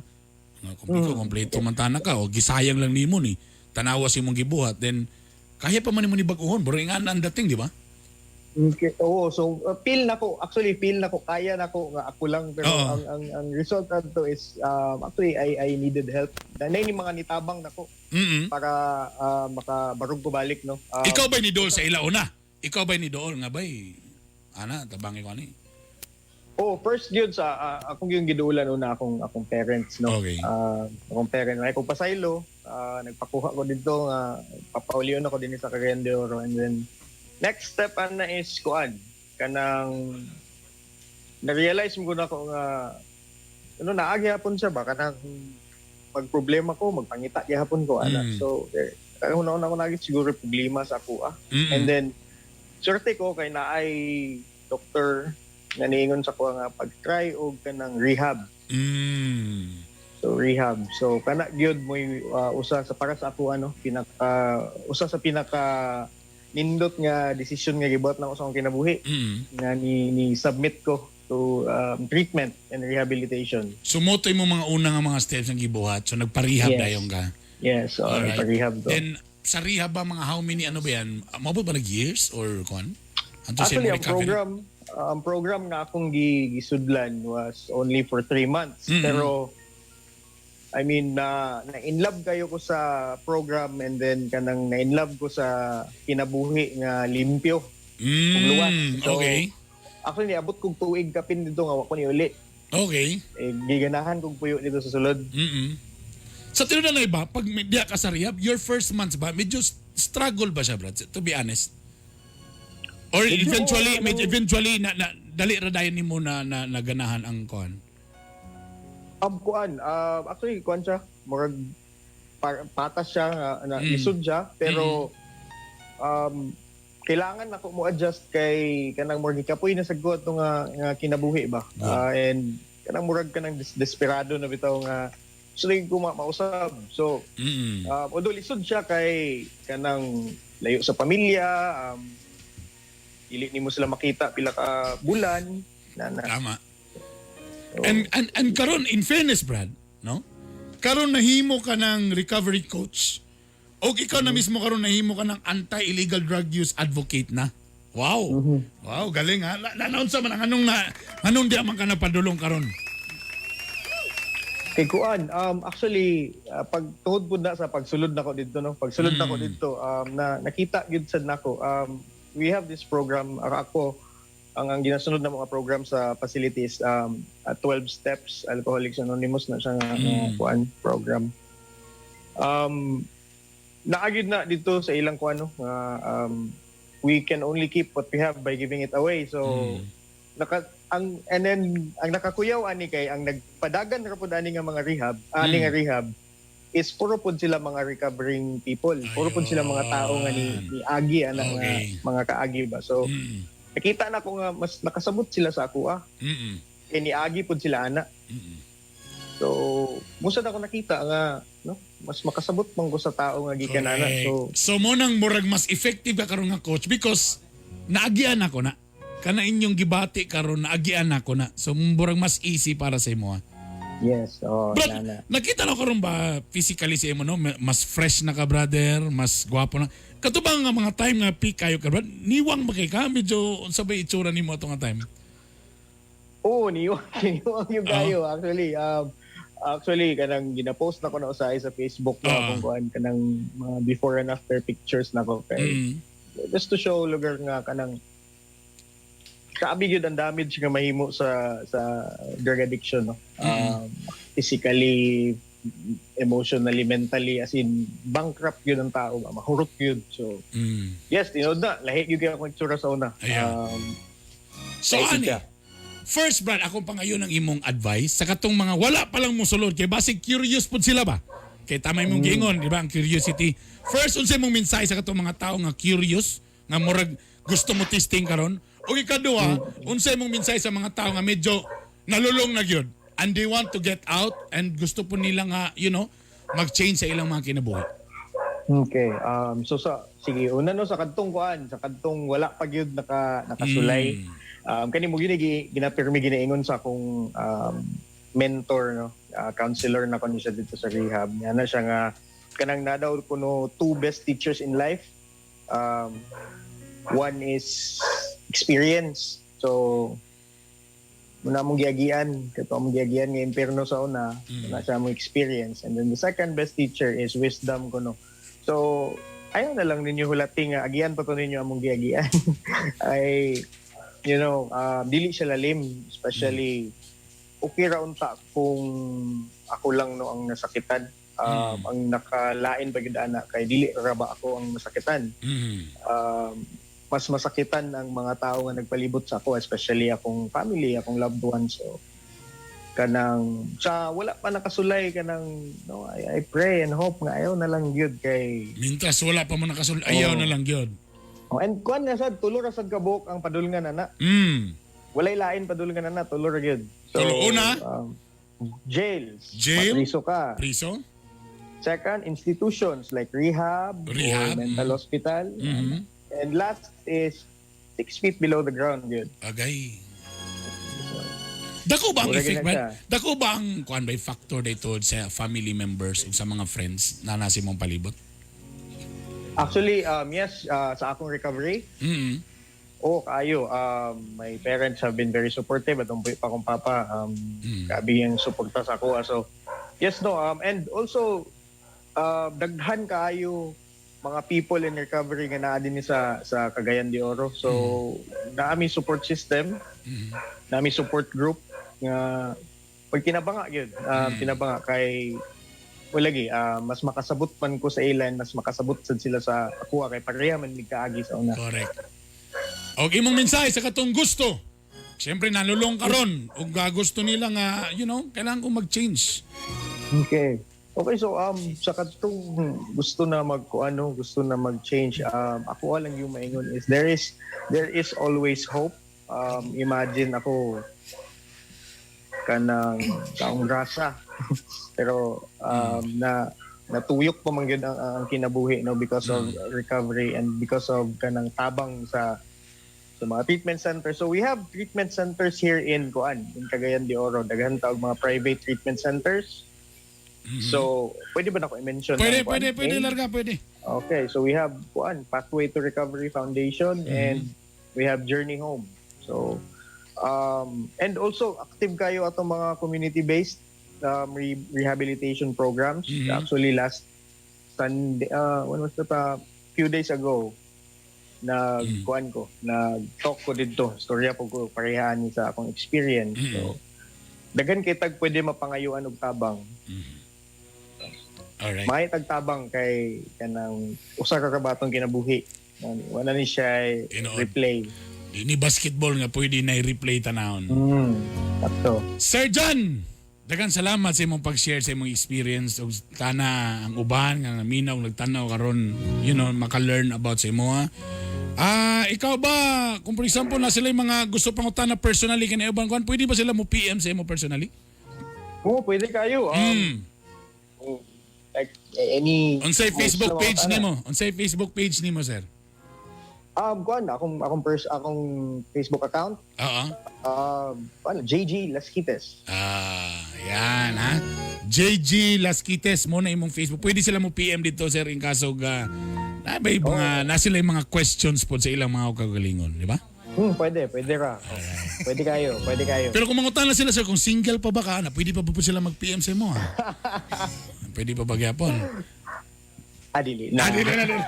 S6: Nga kung ikaw kompleto man tana ka o gisayang lang nimo ni tanawa sa imong gibuhat, then kaya pa man nimo ni bag-uhon, murag nga ang dating, di ba?
S7: Okay. Oo, so feel na ko, actually feel na ko kaya na ko nga ako lang, pero ang result adto is actually I needed help. Danay ni mga nitabang nako para makabarog ko balik, no.
S6: Ikaw ba'y ni Dool sa ila una? Ikaw ba'y ni Dool nga ba'y ana tabangi ko ani?
S7: Oh, first yun sa akong yung gidulan una akong akong parents, no. Akong parents ay kong pasaylo, nagpakuha ko didto nga papaulion ako dinhi sa Cagayan de Oro, and then next step ana is kuan kanang na-realize mo na ko nga ano naa gyapon siya ba kanang magproblema ko magpangita gyapon ko ana. So eh, una ko nagit siguro problema sa ako ah. And then swerte ko kay naay doktor nga niingon sa ko nga pag-try og kanang rehab. So rehab. So kana gyud mo'y usa sa para sa ako ano pinaka usa sa pinaka nindot nga desisyon nga gibuhat nako sa akong kinabuhi nga ni submit ko to treatment and rehabilitation.
S6: So motoy mo mga una nga mga steps ang gibuhat. So nagpa-rehab dayon ka.
S7: Yes, so nagpa-rehab to.
S6: Then sa rehab ba mga how many ano ba yan? Maabot ba nag years or kon? Anto sa
S7: Actually,
S6: imong
S7: ang
S6: recovery?
S7: program nga akong gisudlan was only for 3 months. Pero I mean na in love kayo ko sa program, and then kanang na in love ko sa kinabuhi nga limpyo ug luwas. So, actually niabot kog tuig kapin dito nga wa ko ni uli. Eh, giganahan kog puyo dito sa sulod.
S6: Sa tinuod na iba, pag diya ka sa rehab, your first months ba, medyo struggle ba siya, Brad? To be honest. Or
S7: Medyo,
S6: eventually,
S7: oo,
S6: medyo eventually, na, dali ra dayon nimo na naganahan ang kuan.
S7: Kuan, actually kuan siya, murag patas siya nga na lisod siya, pero kailangan ako mo adjust kay kanang murag gikapoy na sad ko ato nga kinabuhi ba. And kanang murag kanang desperado na bitaw nga gusto ko mausab. So although lisod siya kay kanang layo sa pamilya, dili nimo sila makita pila ka bulan na.
S6: Tama.
S7: So,
S6: And karon in fairness, Brad, no? Karon nahimo ka ng recovery coach. O ikaw na mismo karon nahimo ka ng anti-illegal drug use advocate na. Wow. Wow, galing ha. Na, naunsa man ang anong na anong di man ka napadulong karon?
S7: Kay kuan, actually pag tuhod pud na sa pagsulod nako didto, no. Pagsulod nako didto, na nakita gyud sad nako. We have this program, ako ang ginasunod na mga program sa facilities, 12 Steps Alcoholics Anonymous na siya nga kuan program. Naa gyud na dito sa ilang kuan, no, nga we can only keep what we have by giving it away. So naka ang and then ang nakakuyaw ani kay ang nagpadagan ra pud ani nga mga rehab, ani nga rehab is puro pud sila mga recovering people. Puro pud sila mga tao nga ni agi ana nga mga kaagi ba. So nakita na ko nga mas nakasabot sila sa ako ah. Kay niagi pud sila ana. So musa na ko nakita nga no mas makasabot man ko sa tao nga gikan ana. So
S6: So mo nang murag mas effective ka karon nga coach because naagian ako na. Kana inyong gibati karon naagian ako na. So murag mas easy para sa imo. Ah.
S7: Yes, oh,
S6: Brad,
S7: na.
S6: Nakita na karon ba physically sa imo, no? Mas fresh na ka, brother, mas gwapo na. Kato ba nga mga time nga peak kayo ka, brad? Niwang ba kay ka? Medyo unsa ba itsura nimo ato nga time?
S7: Oo, niwang yung kayo actually. Actually kanang gina-post na ko na usahay sa Facebook na akong kuan kanang mga before and after pictures na ko kay just to show lugar nga kanang grabe gyud ang damage nga mahimo sa drug addiction, no. Physically, emotionally, mentally, as in bankrupt gyud ang tao ba, mahurot gyud. So yes, tinuod na lahi gyud kay akong itsura sa una.
S6: Ayan. So
S7: Lahi gyud
S6: ani,
S7: siya.
S6: First, Brad, ako pa ngayon ang imong advice sa katong mga wala pa lang mosulod kay basig curious pud sila ba? Kay tama imong giingon, di ba? Ang curiosity. First, unsay imong mensahe sa katong mga tao nga curious, nga murag gusto mo testing karon? O ikaduha, unsay imong mensahe sa mga tao nga medyo nalulong na gyud and they want to get out and gusto po nila nga, mag-change sa ilang mga kinabuhi?
S7: Okay. So sa sige, una no sa kadtong kuan, sa kadtong wala pa gyud nakasulay. Kani mo gini ginapirmi ginaingon sa akong mentor no, counselor na ko ni siya dito sa rehab. Niya na siya nga kanang na daw kuno two best teachers in life. One is experience. So muna mong giagian, kato mong giagian nga impierno sa una, na siya mong experience. And then the second best teacher is wisdom kuno. So ayaw na lang ninyo hulati nga agian pa to ninyo among giagian. Ay dili siya lalim, especially okay ra unta kung ako lang no ang nasakitan. Ang nakalain pa gyud ana kay dili ra ba ako ang masakitan. Mas masakitan ang mga tao nga nagpalibot sa ako, especially akong family, akong loved ones. So kanang sa wala pa nakasulay kanang no, I pray and hope nga ayaw na lang gyud kay
S6: Mintras wala pa mo nakasulay, ayaw na lang gyud.
S7: Oh, and kuan nga sad tulo ra sad kabuok ang padulngan ana. Walay lain padulngan ana, tulo ra gyud. So,
S6: Tulo. Una?
S7: Jails.
S6: Jail?
S7: Priso ka.
S6: Priso?
S7: Second, institutions like rehab,
S6: Rehab,
S7: or mental hospital. And last is 6 feet below the ground gyud.
S6: Agay. Dako ba ang
S7: Mura
S6: effect
S7: gina
S6: ba?
S7: siya.
S6: Dako ba ang kuan by factor dito sa family members o sa mga friends na nasa imong palibot?
S7: Actually, yes, sa akong recovery, oh, kaayo. My parents have been very supportive. Atong pa akong papa, kabi ang suporta sa ako. So, yes, no. And also, daghan kaayo mga people in recovery nga naa din ni sa Cagayan de Oro. So, naami support system, naami support group nga pag tinabanga gyud, tinabanga kay wala gi, mas makasabot man ko sa ilan, mas makasabot sad sila sa akuha kay pareha man mig kaagi sa una.
S6: Correct. Og imong mensahe sa katong gusto. Siyempre nalulong karon ug gusto nila nga kailangan ko mag-change.
S7: Okay. Okay, so sa katong gusto na mag ano, gusto na mag-change, ako lang yung maingon is there is always hope. Imagine ako kanang taong grasa pero na natuyok pa man gyud ang kinabuhi no because of recovery and because of kanang tabang sa mga treatment centers. So we have treatment centers here in kuan, in Cagayan de Oro. Daghan ta og mga private treatment centers. So, pwede ba na ko i-mention?
S6: Pwede,
S7: ang kuan?
S6: pwede, pwede,
S7: Name?
S6: larga, pwede.
S7: Okay, so we have kuan, Pathway to Recovery Foundation and we have Journey Home. So, and also active kayo atong mga community-based rehabilitation programs. Actually, last Sunday, when was that? Few days ago, nag kuan ko, nag-talk ko didto. Storya po ko parehaan ni sa akong experience. So, daghan kay tag pwede mapangayuan og tabang.
S6: Alright.
S7: May tagtabang kay kanang usa ka kabatong kinabuhi. Wala ni siya
S6: Tinuod.
S7: replay.
S6: Di ni basketball nga pwede na i-replay tanawon.
S7: Sakto.
S6: Sir John, daghang salamat sa imong pag-share sa imong experience ug tana ang uban nga naminaw nagtanaw karon, maka-learn about sa imo. Ikaw ba, kung for example na sila yung mga gusto pangutana personally kani uban kuan, pwede ba sila mo PM sa imo personally?
S7: Oo, pwede kayo. Oh, like any
S6: Unsay Facebook
S7: gusto
S6: page
S7: mangutana.
S6: nimo? Unsay Facebook page nimo, sir?
S7: Kuan akong Facebook account.
S6: Oo.
S7: Ano, JG Lasquites.
S6: Ah, yan ha. JG Lasquites mo na imong Facebook. Pwede sila mo PM dito sir in kaso ga na ba yung mga na sila yung mga questions po sa ilang mga kagalingon, di ba?
S7: Pwede, pwede ra. Oh, pwede kayo, pwede kayo.
S6: Pero kung mangutana sila sir kung single pa ba ka, na pwede pa ba po sila mag-PM sa imo ha? Pwede pa ba gyapon?
S7: Ah, dili. Na.
S6: Ah, dili na, dili na.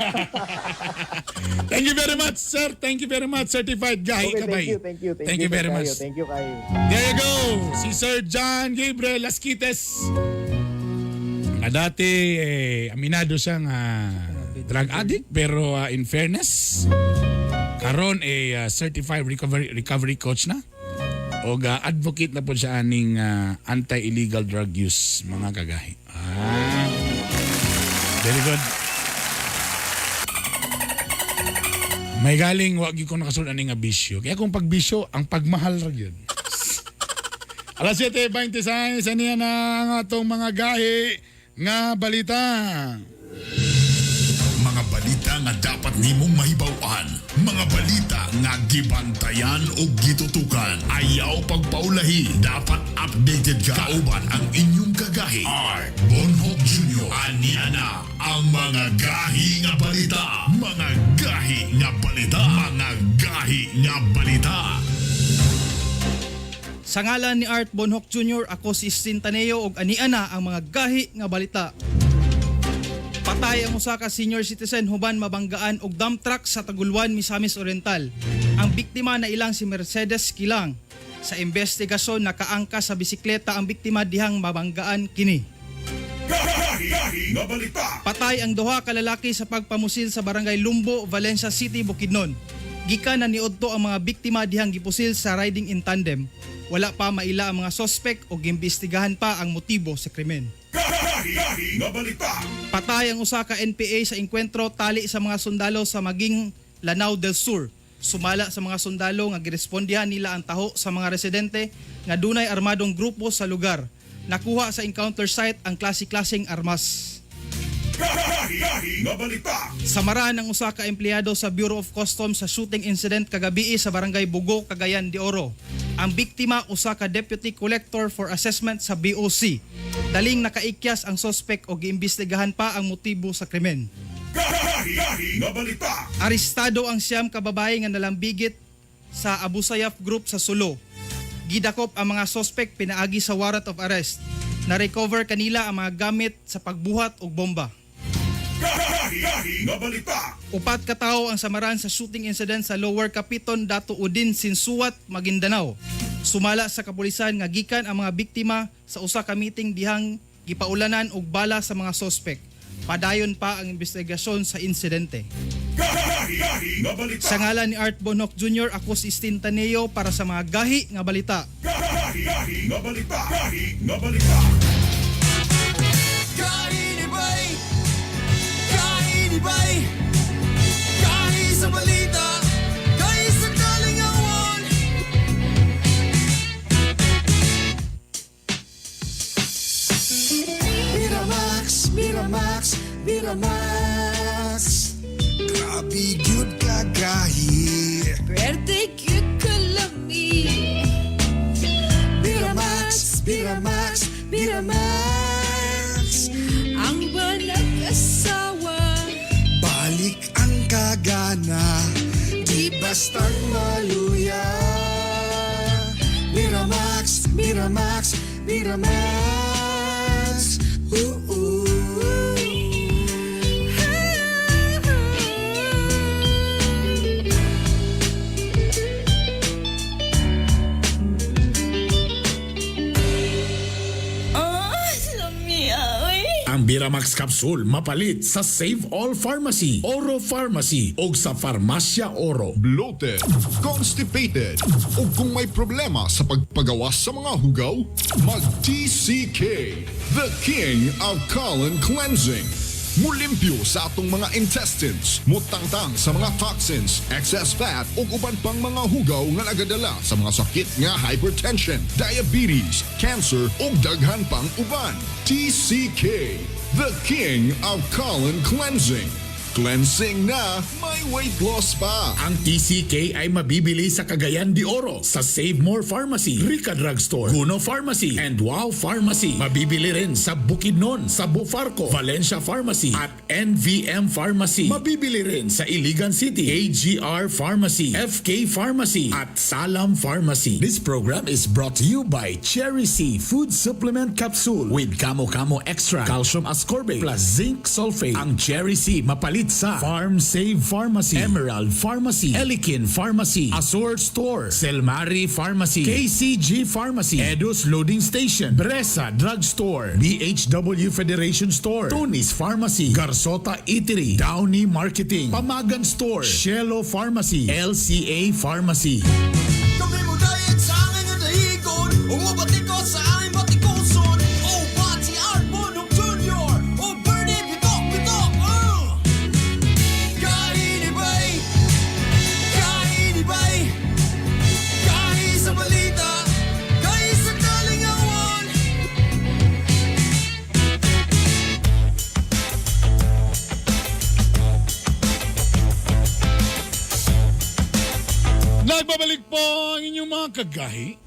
S6: Thank you very much, sir. Thank you very much. Certified gahi
S7: Okay,
S6: kabay.
S7: thank you, thank you.
S6: Thank you very
S7: kayo,
S6: much.
S7: Thank you kayo.
S6: There you go. Si Sir John Gabriel Lasquites. Nga dati, eh, aminado siya nga drug addict pero in fairness, karon eh certified recovery coach na. O advocate na po siya aning anti-illegal drug use mga kagahi. Ah, very good. May galing wa gyud ko nakasulod ani nga bisyo. Kaya kung pagbisyo, ang pagmahal ra gyud. Alas 7:26 aniya na ang atong mga gahi nga balita.
S4: Mga balita nga dapat nimong mahibaw-an. Mga balita nga gibantayan o gitutukan. Ayaw pagpaulahi. Dapat updated ka. Kauban ang inyong kagahi. Art Bonhoc Jr. Ania na ang mga gahi nga balita. Mga gahi nga balita. Mga gahi nga balita.
S8: Sa ngalan ni Art Bonhoc Jr., ako si Sintaneo og ania na ang mga gahi nga balita. Patay ang usa ka senior citizen huban mabanggaan og dump truck sa Taguluan, Misamis Oriental. Ang biktima na ilang si Mercedes Kilang. Sa investigasyon nakaangka sa bisikleta ang biktima dihang mabanggaan kini. Patay ang duha ka lalaki sa pagpamusil sa barangay Lumbo, Valencia City, Bukidnon. Gikan na niudto ang mga biktima dihang gipusil sa riding in tandem. Wala pa maila ang mga sospek o giimbestigahan pa ang motibo sa krimen. Patay ang usa ka NPA sa engkwentro tali sa mga sundalo sa maging Lanao del Sur. Sumala sa mga sundalo nga girespondihan nila ang taho sa mga residente nga dunay armadong grupo sa lugar. Nakuha sa encounter site ang klase-klaseng armas. Samaran ang usa ka empleyado sa Bureau of Customs sa shooting incident kagabi sa Barangay Bugo, Cagayan de Oro. Ang biktima usa ka deputy collector for assessment sa BOC. Daling nakaikyas ang sospek o giimbestigahan pa ang motibo sa krimen. Arestado ang 9 ka babae nga nalambigit sa Abu Sayyaf Group sa Sulu. Gidakop ang mga sospek pinaagi sa warrant of arrest. Na-recover kanila ang mga gamit sa pagbuhat og bomba. 4 ka tawo ang samaran sa shooting incident sa Lower Capiton, Dato Udin, Sinsuat, Maguindanao. Sumala sa kapulisan nga gikan ang mga biktima sa usa ka meeting dihang gipaulanan og bala sa mga sospek. Padayon pa ang investigasyon sa insidente. Sa ngalan ni Art Bonhoc Jr., ako si Stin Taneo para sa mga gahi nga balita.
S5: Kainibay! Kainibay! Kahi sa balita! Kahi sa kalingawan! Miramax, Miramax, Miramax. Grabe gyud kagahi.
S2: Pwerte gyud kalami.
S5: Miramax, Miramax, Miramax.
S2: Ang nag-asawa.
S5: Balik ang kagana, di bastang maluya. Miramax, Miramax, Miramax. Ooh, ooh.
S2: Oh, lami oy.
S6: Ang Biramax Capsule mapalit sa Save All Pharmacy, Oro Pharmacy o sa Farmacia Oro.
S9: Bloated, constipated, o kung may problema sa pagpagawas sa mga hugaw, mag-TCK, the king of colon cleansing. Mulimpyo sa atong mga intestines, mutangtang sa mga toxins, excess fat ug uban pang mga hugaw nga nagadala sa mga sakit nga hypertension, diabetes, cancer ug daghan pang uban. TCK, the king of colon cleansing. Cleansing na, may weight loss pa.
S6: Ang TCK ay mabibili sa Cagayan de Oro, sa Save More Pharmacy, Rica Drugstore, Guno Pharmacy, and Wow Pharmacy. Mabibili rin sa Bukidnon, sa Bufarco, Valencia Pharmacy, at NVM Pharmacy. Mabibili rin sa Iligan City, AGR Pharmacy, FK Pharmacy, at Salam Pharmacy. This program is brought to you by Cherry C Food Supplement Capsule with Kamo Kamo Extra, Calcium Ascorbate, plus Zinc Sulfate. Ang Cherry C mapalit sa Farm Save Pharmacy, Emerald Pharmacy, Elikin Pharmacy, Azure Store, Selmari Pharmacy, KCG Pharmacy, Edos Loading Station, Bresa Drugstore, BHW Federation Store, Tony's Pharmacy, Garsota Eatery, Downey Marketing, Pamagan Store, Shelo Pharmacy, LCA Pharmacy.
S5: Kami mo diet sa angin nga dahigon. Umubatikot sa aming batikuson. Oh, Pati Art Bonhoc Jr. Oh, Bernie Bitok Bitok. Kainibay! Kainibay! Kahi sa balita! Kahi sa kalingawan!
S6: Nagbabalik po ang inyong mga kagahi.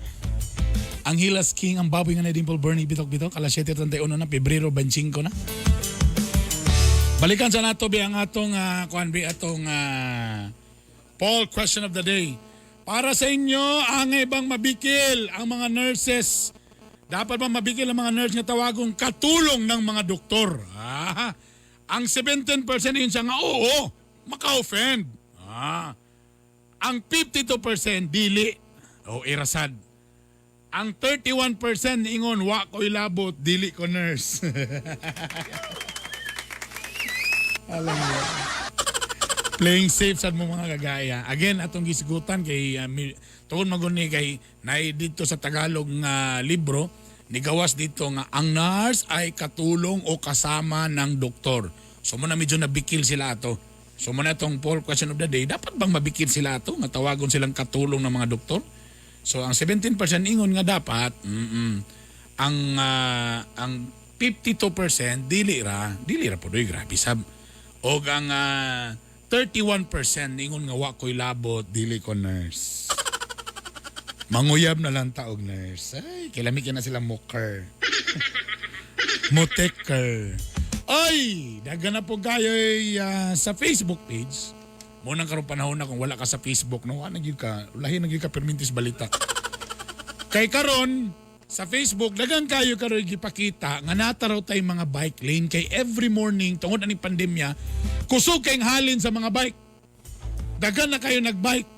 S6: Ang Hilas King, ang baboy nga na Dimple Bernie Bitok Bitok, alas 7:31 na, Pebrero 25 na. Balikan sa nato bi ang atong kuan bi atong poll question of the day. Para sa inyo, ang ibang mabikil ang mga nurses. Dapat ba mabikil ang mga nurse nga tawagong katulong ng mga doktor? Ah, ang 17% yun siya nga, oo, maka-offend. Ah, ang 52% dili o irasad. Ang 31% ingon wa ko'y labot, dili ko nurse. Alam mo. Playing safe sad mo, mga kagaya. Again, atong gisgutan kay tungod maguni kay nay dito sa Tagalog nga libro nigawas dito nga ang nurse ay katulong o kasama ng doktor. So mo na medyo nabikil sila ato. So mo na itong poll question of the day, dapat bang mabikil sila ato nga tawagon silang katulong ng mga doktor? So ang 17% ingon nga dapat, Ang 52% dili ra pudoy, grabe sab. Og ang 31% ingon nga wa ko'y labot, dili ko nurse. Manguyab na lang ta og nurse. Ay, kilami na sila moker. Moteker. Ay, dagan na po kayo sa Facebook page. Mo nang karong panahon na kung wala ka sa Facebook, no, wala gyud ka, lahi na gyud ka permintis balita. Kay karon sa Facebook dagan kayo karon gipakita nga nataraw tay mga bike lane kay every morning tungod aning pandemya kusog kay halin sa mga bike. Dagan na kayo nagbike.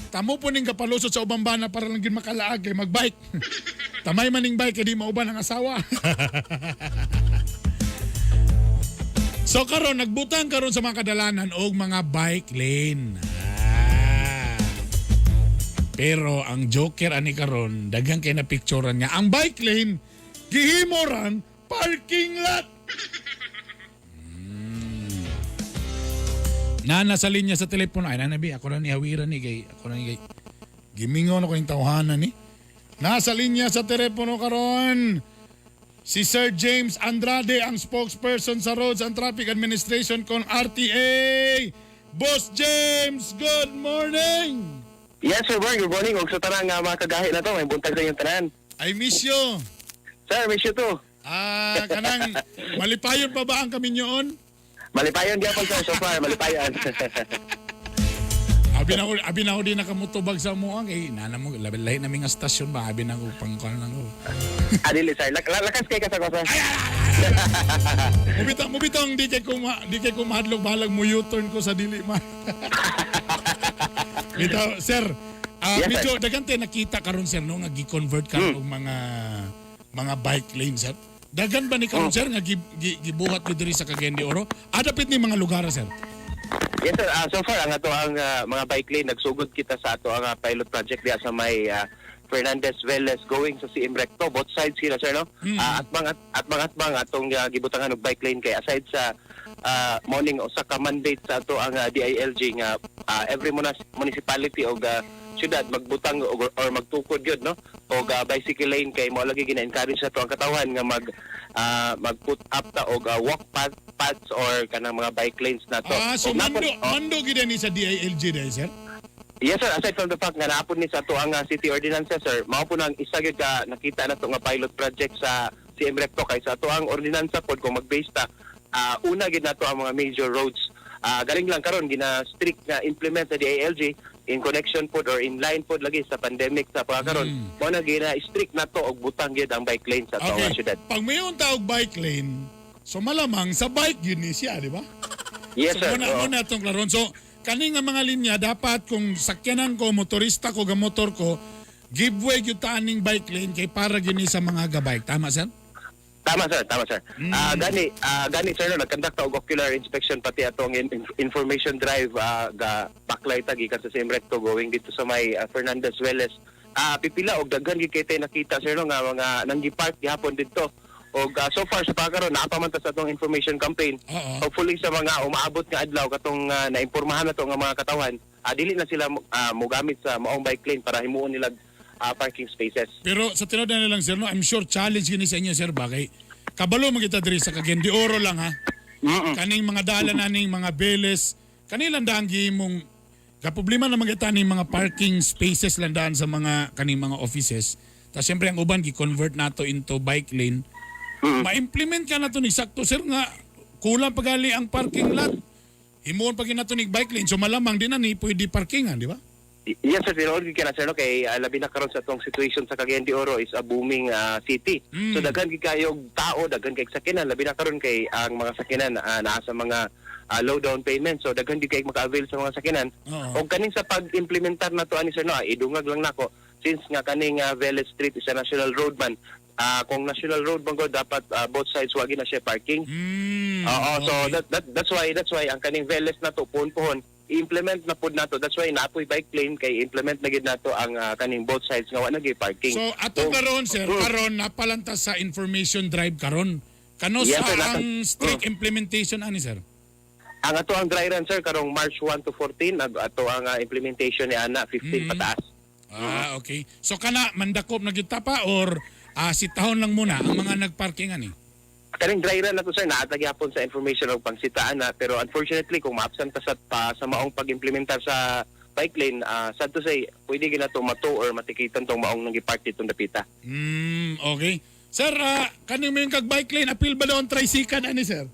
S6: Tamo po ning kapalusot sa ubang bana para lang gyud makalaag kay magbike. Tamay maning bike kay di mauban ang asawa. So karon nagbutang karon sa mga kadalanan og mga bike lane. Ah. Pero ang joker ani karon, daghan kay na picturean niya. Ang bike lane gihimo rang parking lot. Nana sa linya sa telepono. Ay, nana bi, ako na ni hawiran ni kay ako na ni kay gimingaw na ko yung tawhana ni. Nasa linya sa telepono karon si Sir James Andrade, ang spokesperson sa Roads and Traffic Administration kon RTA. Boss James, good morning!
S10: Yes, sir, Bern. Good morning. Ug sa tanang mga kagahi na to, may buntag sa inyong tanan.
S6: I miss you.
S10: Sir, miss you too.
S6: Ah, kanang malipayon pa ba ang kaminyoon?
S10: Malipayon gyapon, sir, so far, malipayon.
S6: Abi na ako di nakamutubag sa mo kay nana mo labi lahi namin nga stasyon ba abi na ko pangkon lang ko.
S10: Adili, sir. Lakas kay ka sa ko, sir.
S6: Mubitang mubitang di kay ko mahadlok bahalag mo U-turn ko sa dili man. Bitaw, sir.
S10: Yes, sir.
S6: Medyo daghan tayo nakita karon, sir, no, nga gi-convert karon og mga bike lane, sir. Daghan ba ni karon, sir, nga gibuhat ni diri sa Cagayan de Oro? Adapit ni mga lugar, sir.
S10: Yes, sir. So far, ang ato ang mga bike lane, nagsugod kita sa ato ang pilot project diya sa may Fernandez Velez going sa CM Recto. Both sides sila, sir, no? At mga atbang atong gibutangan og bike lane kay aside sa morning usa ka mandate sa ato ang DILG nga every municipality og syudad magbutang or magtukod yun, no, og bicycle lane kay mo lagi gina-encourage nato ang katawhan nga mag put up ta og walk paths or kanang mga bike lanes nato.
S6: Ah, so
S10: Og
S6: mando
S10: oh,
S6: mando gid ni sa DILG dahil, sir.
S10: Yes, sir, aside from the fact nga naapod ni sa ato ang city ordinance, sir, mao po nang isa gyud ka nakita nato nga pilot project sa CM Recto kay sa ato ang ordinansa pod kung mag-base ta una gyud nato ang mga major roads. Galing lang karon gina strict nga implement sa DILG in connection pod or in line pod lagi sa pandemic sa pagkaron. Mao na gina strict nato og butang gyud ang bike lane sa ato ang syudad.
S6: Pag mayon tawag bike lane, so malamang sa bike yun ni siya, di ba?
S10: Yes,
S6: So,
S10: sir.
S6: muna,
S10: Oo.
S6: muna itong klaron. So, kani nga mga linya, dapat kung sakyanan ko, motorista ko, gamotor ko, give way gyud ta aning bike lane kay para gyud ni sa mga gabike. Tama, sir?
S10: Tama, sir, tama, sir. Gani, sir, no, nag-conduct og ocular inspection pati atong information drive, ga backlight ta gikan sa CM Recto going dito sa may Fernandez Velez. Pipila og daghan gyud kay tay nakita, sir, no, nga mga nanggi-park gihapon didto. Og so far sa pagkaron naa pa man ta sa atong information campaign. Hopefully sa mga umaabot nga adlaw katong naimpormahan nato nga mga katawhan, dili na sila mogamit sa maong bike lane para himuon nila parking spaces.
S6: Pero sa tinuod na lang, sir, no, I'm sure challenge gini sa inyo, sir, ba? Kay kabalo man kita diri sa Cagayan de Oro lang, ha? Kaning mga dalan aning mga Beles, kanilang daan gihimong Kaproblema na magyata ni mga parking spaces landaan sa mga kaning mga offices. Ta siyempre ang uban gi-convert nato into bike lane. Ma-implement ka na to ni sakto, sir, nga kulang pagali ang parking lot. Himuon pa gid nato ni bike lane, so malamang di na ni pwede parkingan, di ba?
S10: Yes sir, tinuod gyud ka na, sir, no, kay labi na karon sa atong situation sa Cagayan de Oro is a booming city. So daghan gyud kayog tao, daghan kay sakyanan, labi na karon kay ang mga sakyanan naa sa mga low down payment. So daghan gyud kay maka-avail sa mga sakyanan. Og kaning sa pag-implementar na to ani, sir, no, idungag lang nako since nga kaning Velez Street is a national road man. Kung national road man gud, dapat both sides wagi na siya parking. Oo, so that's why ang kaning Velez na to puhon-puhon i-implement na pud nato. That's why naapoy bike lane kay implement na gid nato ang kaning both sides nga wa na gyud parking.
S6: So ato karon, sir, karon napalanta sa information drive karon. Kano
S10: Yes,
S6: sa
S10: sir,
S6: ang strict implementation ani, sir?
S10: Ang ato ang dry run, sir, karong March 1 to 14, ag ato ang implementation ni ana 15 pataas.
S6: Ah, okay. So kana mandakop na gyud ta pa or sitahon lang muna ang mga nagparking ani?
S10: Kaning dry run na to, sir, naa ta gyapon sa information og pangsitaan na, pero unfortunately kung ma-absent ta sa maong pag-implementar sa bike lane, sad to say pwede gyud nato mato or matikitan tong maong nang gipark ditong dapita.
S6: Okay. Sir, kaning mo yung kag bike lane, apil ba daw ang tricycle ani, sir?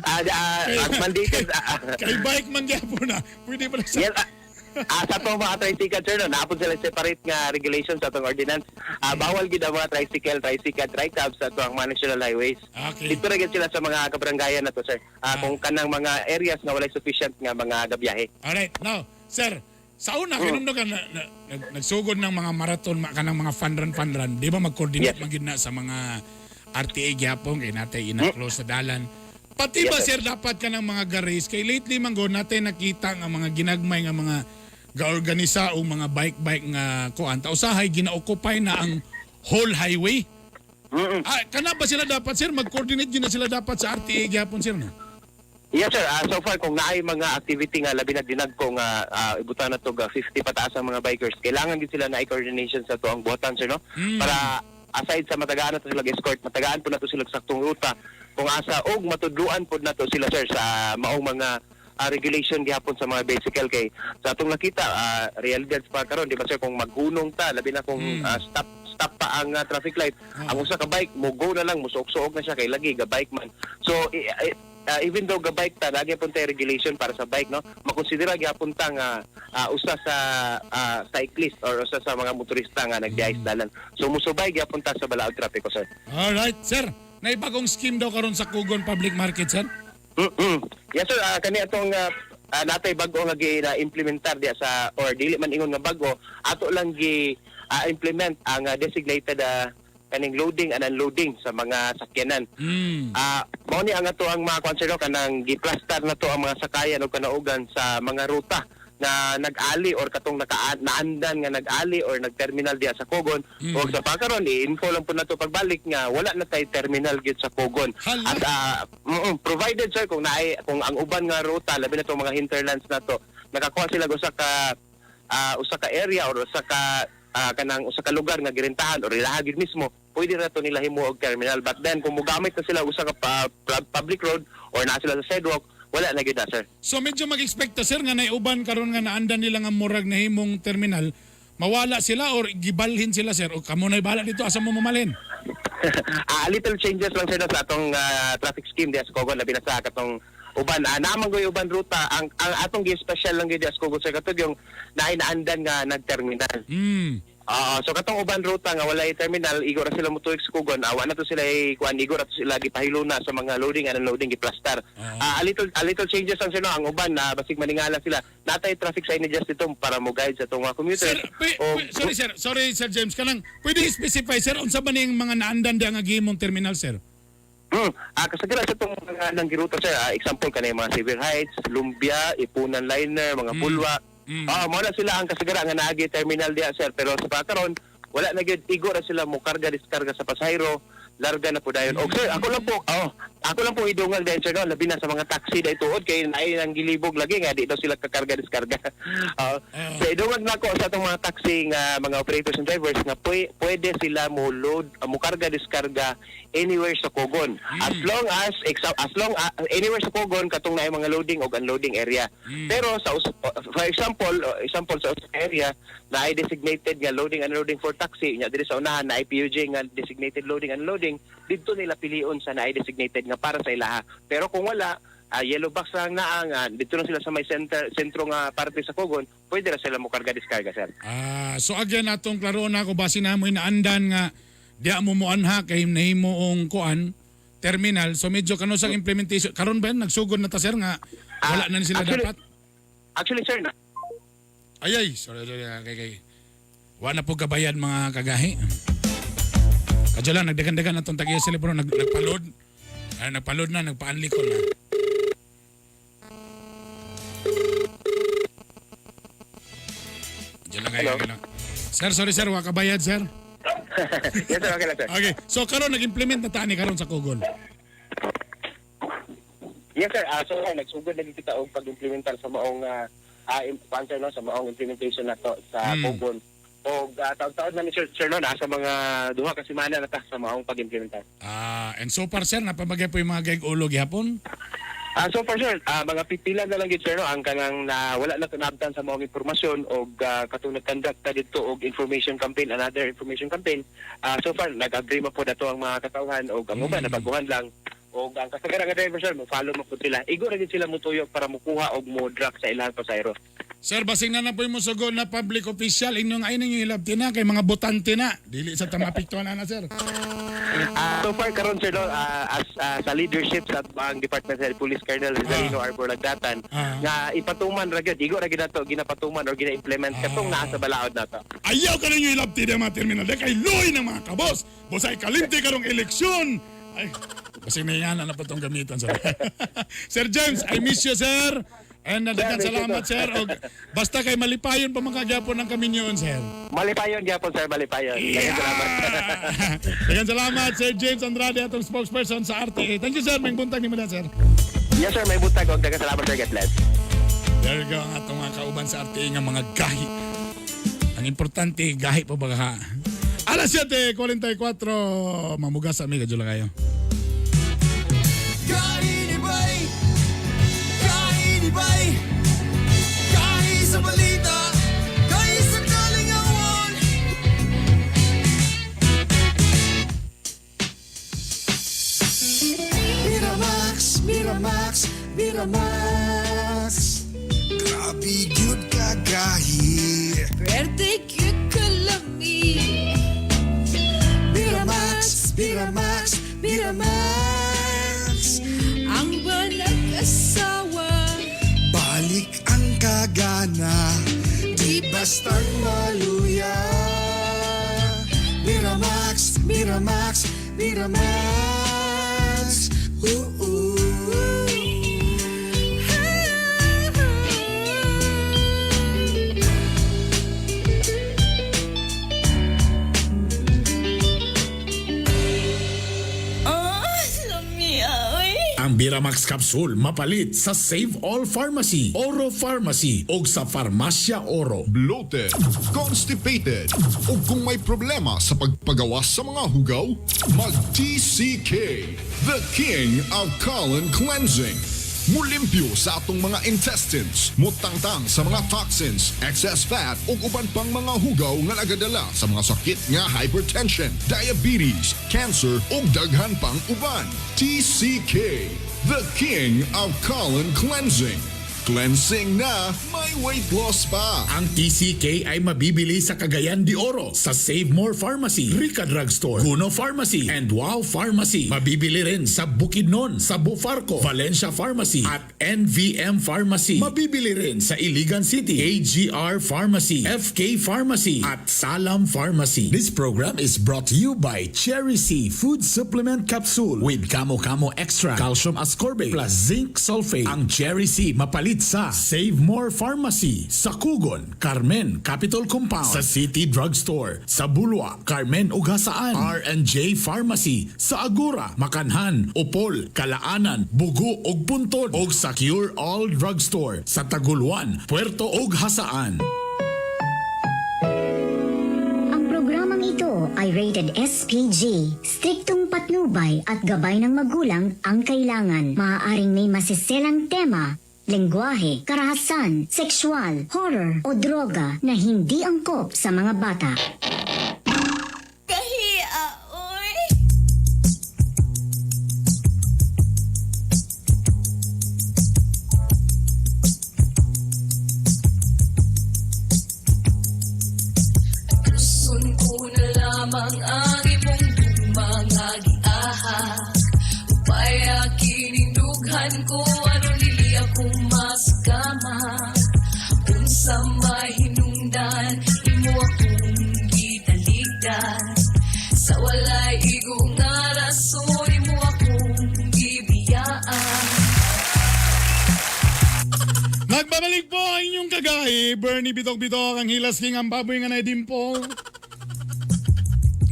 S10: Ang mandated
S6: Kay bike man gyapon na. Pwede ba na sa
S10: Yes, sa atong mga tricycle, sir, no, naapon sila separate nga regulation sa atong ordinance. Bawal gid ang mga tricycle, tricycle, tricab sa atong mga national highways. Dito ra gid sila sa mga kabaranggayan na to, sir. Kung kanang mga areas nga walay sufficient nga mga gabiyahe.
S6: Alright, now, sir, sa una, kinumno ka na, nagsugod ng mga marathon, kanang mga fun run, fun run, di ba mag-coordinate man gyud na sa mga RTA gyapon, kay natay ina-close sa dalan. Pati ba,
S10: Yes,
S6: sir, dapat ka ng mga garis? Kay lately man go, natay nakita nga mga ginagmay nga mga gaorganisa o mga bike-bike nga kuan. Ta usahay, gina-occupy na ang whole highway. Kana ba sila dapat, sir? Mag-coordinate gyud na sila dapat sa RTA gyapon, sir, no?
S10: Yes sir, so far kung naay mga activity nga labi na dinag ko nga ibutan na to ga 50 pataas ang mga bikers, kailangan gid sila na coordination sa tuang buhatan, sir, no? Para aside sa matagaan na to sila escort, matagaan po na to sila saktong ruta kung asa og matudluan pod nato sila, sir, sa maong mga regulation gihapon sa mga bicycle kay sa atong nakita realidad pa karon, di ba, sir, kung maghunong ta labi na kung stop stop pa ang traffic light, ang usa ka bike mo go na lang, musuok-suok na siya kay lagi ga bike man. So even though ga bike ta, lagi pud tay regulation para sa bike, no, makonsidera gyapon ta nga usa sa cyclist or usa sa mga motorista nga nagbiyahe sa dalan, so musubay gyapon ta sa balaod trapiko, sir.
S6: Alright, sir. Nay bagong scheme daw karon sa Kugon Public Market, sir.
S10: Yes sir, kani atong natay bag-o nga gi na implementar diya sa or dili man ingon nga bag-o, ato lang gi implement ang designated kaning loading and unloading sa mga sakyanan. Mao ni ang ato ang mga konsero kanang giplastar na to ang mga sakayan o kanaugan sa mga ruta na nag-ali or katong naka naandan nga nag-ali or nag-terminal diya sa Cogon. O sa pagkaron i-info lang po nato pagbalik nga wala na tay terminal gyud sa Cogon. At provided, sir, kung naay kung ang uban nga ruta labi na tong mga hinterlands na to nakakuha sila og usa ka area or usa ka kanang usa ka lugar nga girentahan or ilaha gyud mismo, pwede ra to nila himo og terminal. But then kung mogamit na sila og usa ka public road or naa sila sa sidewalk, wala na gyud na, sir.
S6: So medyo mag-expect ta, sir, nga naiuban karon nga naandan nila nga murag nahimong terminal, mawala sila or gibalhin sila, sir, o kamo na bahala dito asa mo mamalhin.
S10: A little changes lang, sir, no, sa atong traffic scheme diya sa Cogon labi na sa katong uban naman goy uban ruta. Ang atong gi special lang gyud diya sa Cogon, sir, katong yung naay naandan nga nagterminal. Oo, so katong uban ruta nga walay terminal, igo ra sila motuig sa Cogon. Awa na to sila kuan, igo ra to sila gipahiluna sa mga loading and unloading, giplastar. A little changes lang, sir, no, ang uban na basig maningala sila. Natay traffic signages dito para mo guide sa atong mga commuters.
S6: Sir, sorry sir, sorry Sir James, kanang pwede specify, sir, unsa ba ning mga naandan diya nga gihimong terminal, sir?
S10: Kasagaran sa itong mga nanggiruta, sir, example kanay mga Xavier Heights, Lumbia, Ipunan Liner, mga Bulwa. Mao na sila ang kasagaran nga naagi terminal diha, sir, pero sa pagkaron wala na gyud, igo ra sila mo karga diskarga sa pasahero, larga na po dayon. Og sir, ako lang po, oh, Ako lang po idungag dahil sir no, labi na sa mga taxi dahil tuod kay naay nang gilibog lagi nga di daw sila kakarga diskarga. So idungag nako sa atong mga taxi nga mga operators and drivers nga pwede sila mo load mo karga diskarga anywhere sa Cogon. As long as as long anywhere sa Cogon katong naay mga loading og unloading area. Pero sa for example, example sa usa ka area naay designated nga loading and unloading for taxi nya diri sa unahan naay PUJ nga designated loading and unloading didto nila pilion sa naay designated nga para sa ilaha. Pero kung wala, yellow box lang naa nga didto lang sila sa may center sentro nga parte sa Cogon, pwede ra sila mo karga diskarga sir.
S6: Ah, so again atong klaroon ako base na mo inaandan nga diya mo moanha kay nahimo ong kuan terminal, so medyo kanusang implementation karon ba yan? Nagsugod na ta sir nga wala na ni sila dapat.
S10: Actually sir,
S6: Ay ay, sorry sorry, kay kay. Wa na po kabayad mga kagahi. Kadyo lang nagdagan-dagan atong tagiya sila pero nagpalod. Ay, nagpalod na, nagpaanli ko na. Diyan lang kayo.
S10: Hello?
S6: Lang. Sir, sorry sir, wa kabayad sir.
S10: Yes sir, okay lang sir.
S6: Okay, so karon nag-implement na tani karon sa Cogon.
S10: Yes sir, so sir, nagsugod na kita og pag-implementar sa maong kuan, sir, no, sa maong implementation na to sa Cogon. Og taon-taon na ni sir, sir no, nasa mga 2 ka semana na ta sa maong pag-implementar.
S6: Ah, and so far sir, napamagay po yung mga gayg ulo gihapon.
S10: So far sir, mga pipila na lang gyud sir no ang kanang na wala na tunabtan sa maong impormasyon og katong nag-conduct ta didto og information campaign, another information campaign. So far nag-agree man po dato ang mga katawhan og ang uban nabaguhan lang og ang kasagaran nga driver sir mo follow mo po sila. Igo ra gyud sila mutuyok para mukuha og mo drop sa ilang pasahero.
S6: Sir, basing na na po yung musugo na public official, inyong ay ninyo hilabti na kay mga botante na. Dili sa tamapiktuan na na, sir.
S10: So far karon sir no, as sa leadership sa ang Department of Police Colonel Rizalino Arbor Lagdatan nga ipatuman ra gyud, igo ra gyud nato ginapatuman or gina-implement katong naa sa balaod nato.
S6: Ayaw ka ninyo hilabti na mga terminal. Di kay luoy ng mga kabos. Busay kalimti karong eleksyon. Ay, basing na yan, ano pa itong gamitan, sir. Sir James, I miss you, sir. And daghan
S10: Sir,
S6: salamat, sir. Og, basta kay malipayon pa mga kagyapon ng kaminyoon, sir.
S10: Malipayon gyapon sir, malipayon. Daghang salamat.
S6: Daghang salamat, Sir James Andrade, atong spokesperson sa RTA. Thank you, sir. May buntag ni mo na, sir.
S10: Yes sir, may buntag og daghang salamat sir, God bless.
S6: There you go ang atong mga kauban sa RTA nga mga gahi. Ang importante, gahi pa ba ka? Alas 7:44, mamugas sa amiga, lang kayo.
S5: Kainibay, kainibay, kahi sa balita, kahi sa kalingawan. Miramax, Miramax, Miramax. Grabe gyud kagahi.
S2: Pwerte gyud kalami.
S5: Miramax, Miramax, Miramax.
S2: Ang walang asawa.
S5: Balik ang kagana, di bastang maluya. Miramax, Miramax, Miramax. Ooh, ooh.
S2: Oh, lami oy.
S6: Ang Biramax Capsule mapalit sa Save All Pharmacy, Oro Pharmacy o sa Farmacia Oro.
S9: Bloated, constipated, o kung may problema sa pagpagawas sa mga hugaw, mag-TCK, the king of colon cleansing. Mulimpyo sa atong mga intestines, mutangtang sa mga toxins, excess fat ug uban pang mga hugaw nga nagadala sa mga sakit nga hypertension, diabetes, cancer ug daghan pang uban. TCK, the king of colon cleansing. Cleansing na, may weight loss pa.
S6: Ang TCK ay mabibili sa Cagayan de Oro, sa Save More Pharmacy, Rica Drugstore, Guno Pharmacy, and Wow Pharmacy. Mabibili rin sa Bukidnon, sa Bufarco, Valencia Pharmacy, at NVM Pharmacy. Mabibili rin sa Iligan City, AGR Pharmacy, FK Pharmacy, at Salam Pharmacy. This program is brought to you by Cherry C Food Supplement Capsule with Kamo Kamo Extra, Calcium Ascorbate, plus Zinc Sulfate. Ang Cherry C mapalit
S4: Makapalit sa Save More Pharmacy sa Kugon, Carmen, Capitol Compound, sa City Drugstore, sa Bulwa, Carmen ug Hasaan, R&J Pharmacy sa Agora, Makanhan, Upol, Kalaanan, Bugo ug Puntod, ug sa Cure All Drugstore sa Taguluan, Puerto ug Hasaan.
S11: Ang programang ito ay rated SPG. Striktong patnubay at gabay ng magulang ang kailangan. Maaaring may masiselang tema, lengguwahe, karahasan, sexual, horror o droga na hindi angkop sa mga bata.
S2: Kahia, oy.
S12: Tuson ko na lamang ang imong gugma nga giahak. Upaya kinindughan ko aron dili ako maskama. Unsa may hinungdan imo akong gitaligdan. Sa walay igo nga rason imo akong gibiyaan.
S6: Nagbabalik po ang inyong kagahi, Bernie Bitok Bitok, ang hilas king ang baboy nga naidimpo.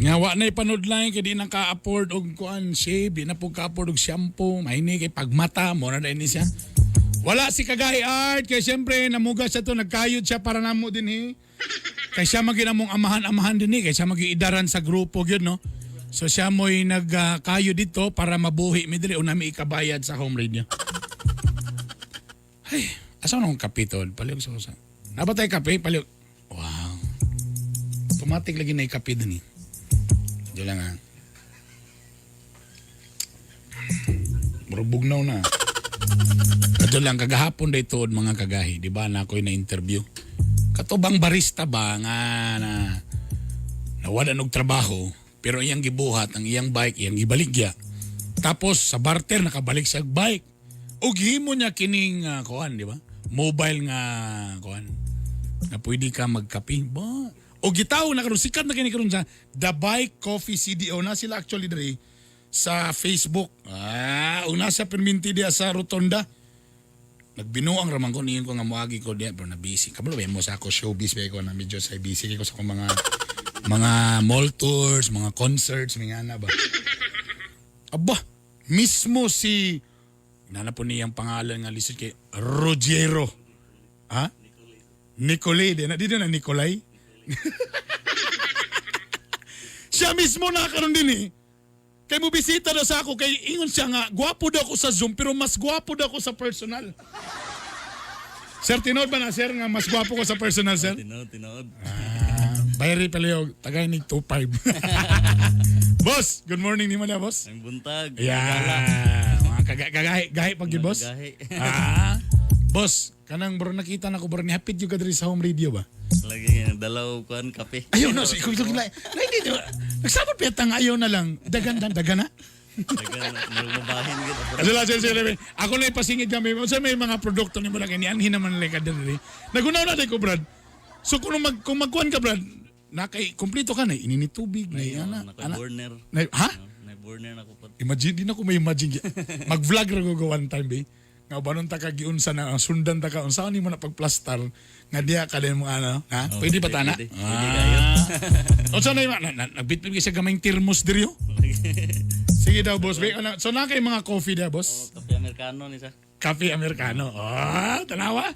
S6: Nga wa na ipanudlay kay di na ka-afford og kuan shave, di na po ka-afford og shampoo, mahini kay pagmata mo na ni siya. Wala si Kagahi Art kay siyempre namuga siya to, nagkayod siya para namo din eh. Kay siya maging among amahan-amahan din eh, kay siya magiidaran sa grupo gyud no. So siya mo'y nagkayo dito para mabuhi mi diri una mi ikabayad sa home radio. Ay, asa na akong kape tol? Palihog sa usa. Nabatay kape, palihog. Wow. Automatic lagi na kape dun eh. Diyo lang ah. Murubugnaw na. Kadto lang, kagahapon day tuod mga kagahi. Di ba na ako'y na-interview? Katubang barista ba nga na nawala og trabaho pero iyang gibuhat ang iyang bike, iyang gibaligya. Tapos sa barter nakabalik siya og bike. Ug himo niya kining kuan, di ba? Mobile nga kuan. Nga pwede ka magkape. Ba? O gitaw na karon sikat na kini karon sa The Bike Coffee CDO na sila actually diri sa Facebook. Ah, una sa perminti diya sa Rotonda. Nagbinuang raman ko niyon ko nga moagi ko diya pero na busy. Kabalo ba mo sa ako showbiz ba ko na medyo sa busy ko sa akong mga mga mall tours, mga concerts, mga ana ba. Aba, mismo si nana po niyang pangalan nga lisod kay Rogero. Ha? Nicolay. Di na, di na Nicolay. Siya mismo nakaroon din eh. Kay mo bisita daw sa ako, kay ingon siya nga, gwapo daw ako sa Zoom, pero mas gwapo daw ako sa personal. Sir, tinood ba na, sir, nga mas gwapo ko sa personal, sir?
S13: Tinood, tinood.
S6: Ah, Bayri Paleo, tagay ni 2.5. Boss, good morning ni mo na, boss.
S13: Ang buntag.
S6: Yeah. Mga kagahi, gahi pag yun, boss.
S13: Gahi.
S6: Ah, boss, kanang bro nakita na ko bro ni hapit yung kadri sa home radio ba?
S13: Lagi nga, dalaw kuan kape.
S6: Ayaw no, si ikaw ito. Hindi, di ba? Nagsabot pa yata nga ayaw na lang. Dagan, dagan, dagan na.
S13: Dagan, mabahin gid.
S6: Sila, sila, sila. Ako na ipasingit kami. Unsa may mga produkto ni mo lang ini anhin naman lang ka diri. Nagunaw na ko Brad. So kung mag kung magkuan ka Brad, nakay kompleto ka na inini tubig na ana.
S13: Naka burner.
S6: Na, ha?
S13: Na burner na ko po.
S6: Imagine di na ko may imagine. Mag-vlog ra ko one time be. Nga ubanon ta ka giunsa na ang sundan ta ka unsa ni mo na pagplastar nga diha ka din mo ano, ha?
S13: Oh,
S6: Pwede ba tana?
S13: Pwede, pwede kayo.
S6: Unsa na yung nagbitbit ka sa gamayng termos diri oh? Sige daw boss. Be, ano, so na kay mga coffee dia boss?
S13: Kape Amerikano ni sa.
S6: Kape Amerikano. Ah, tanawa.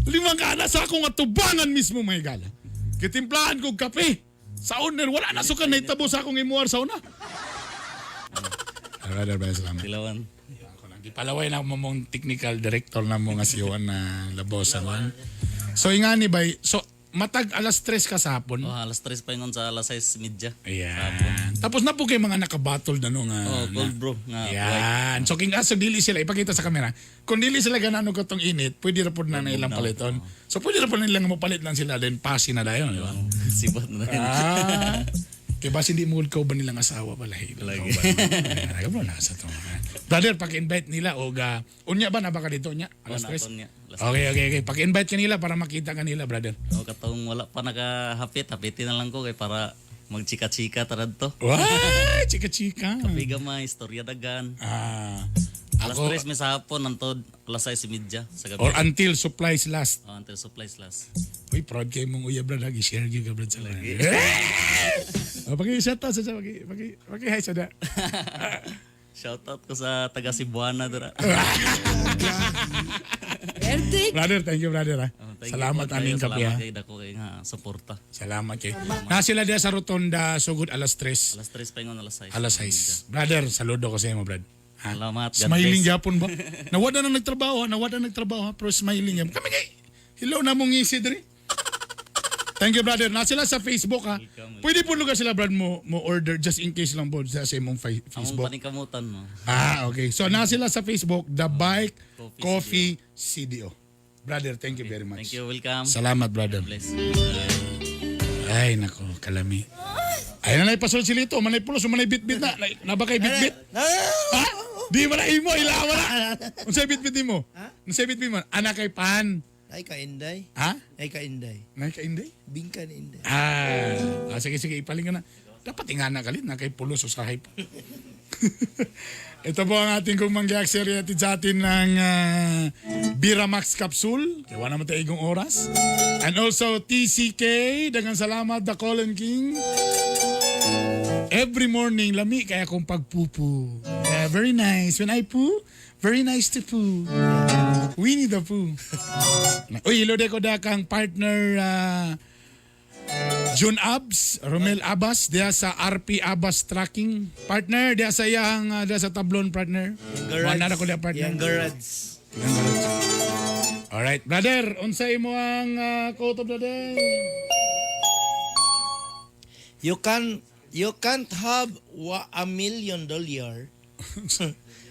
S6: Limang kana sa akong atubangan mismo may gala. Kitimplahan kog kape. Sa owner, wala na sukan na itabo sa akong imuar sa una. Brother, brother, salamat.
S13: Tilawan.
S6: Ako lang. Gipalaway na mo mong technical director na mo nga si Juan na Labosa. Juan. So, ingani bay, so, matag alas 3 ka sa hapon.
S13: Oh, alas 3 pa ingon sa alas 6:30.
S6: Ayan. Tapos na po kay mga nakabattle na no nga.
S13: Oh, cold brew nga. white.
S6: Yan. So king aso dili sila ipakita sa kamera. Kung dili sila ganano katong init, pwede ra pud na na ilang paliton. So pwede ra pud nilang mopalit lang sila then pasi na dayon, di ba?
S13: Sibat na rin.
S6: Ah. Kay basi hindi mo ikaw ba nilang asawa pala? Hey,
S13: Lagi.
S6: Lagi. ba na sa to. Brother, paki-invite nila og unya ba na ba ka dito unya? Alas
S13: Oh,
S6: 3.
S13: naton niya. Alas
S6: Okay. Paki-invite kanila para makita kanila, brother.
S13: Oh, katong wala pa nakahapit, hapitin na lang ko kay para magchika-chika tarad to.
S6: Wah, chika-chika.
S13: Kape gamay, istorya dagan.
S6: Ah.
S13: Alas
S6: Ako-
S13: 3 mi sa hapon hantod alas 6:30 sa gabi.
S6: Or until supplies last.
S13: Oh, until supplies last.
S6: Uy, proud kayo mong uyab brad. Lagi share gyud ka brad sa lagi. Oh, paki-shout out sa paki paki paki hi sa da.
S13: Shout out ko sa taga Cebuana dira.
S6: Brother, thank you brother ha.
S13: Oh, thank you
S6: Salamat
S13: po kayo.
S6: aning kape
S13: Salamat
S6: ha.
S13: kay dako kay nga suporta.
S6: Salamat kay. Na sila diya sa Rotonda sugod alas 3.
S13: Alas 3 pa ingon alas 6.
S6: Alas 6. Brother, saludo ko sa imo, brad. Ha?
S13: Salamat. God
S6: Smiling
S13: bless.
S6: gyapon ba? Nawala na nagtrabaho, ha? Nawala na nagtrabaho, ha? Pero smiling gyapon. Kami kay hello na mong ngisi diri. Thank you, brother. Na sila sa Facebook ha. Pwede po lugar sila brad mo mo order just in case lang po sa imong
S13: Among
S6: Facebook.
S13: paningkamutan mo.
S6: Ah, okay. So na sila sa Facebook, The Bike
S13: Coffee
S6: Coffee CDO. Brother, thank you very much.
S13: Thank you. Welcome.
S6: Salamat, brother.
S13: God bless.
S6: Ay, nako, kalami. Ay, nanay pasol si Lito, manay pulos, manay bitbit na. Naba kay bitbit? Ha? Di mo na imo, ilawa na. Unsay bitbit nimo? Unsay bitbit mo? Anak kay pan.
S14: Ay kainday.
S6: Ha?
S14: Ay kainday.
S6: Nay kainday?
S14: Bingka ni Inday.
S6: Ah, sige sige, ipaling ka na. Dapat ingana kalit na kay pulos o sa hype. Ito po ang ating kumanggiak serye atid sa atin ng Bira Max Capsule. Kaya wala naman tayo igong oras. And also TCK, daghang salamat The Colin King. Every morning, lami kaya kong pagpupu. Yeah, very nice. When I poo, very nice to poo. Winnie the Pooh. Uy, hello de ko da kang partner June Abs, Romel Abbas, diya sa RP Abbas Tracking. Partner, diya sa iyang, diya sa tablon, partner.
S14: Garage.
S6: Wala na ko diya, partner.
S14: Yang garage.
S6: Yang garage. Alright, brother, unsay mo ang quote of the day?
S14: You can't have $1 million.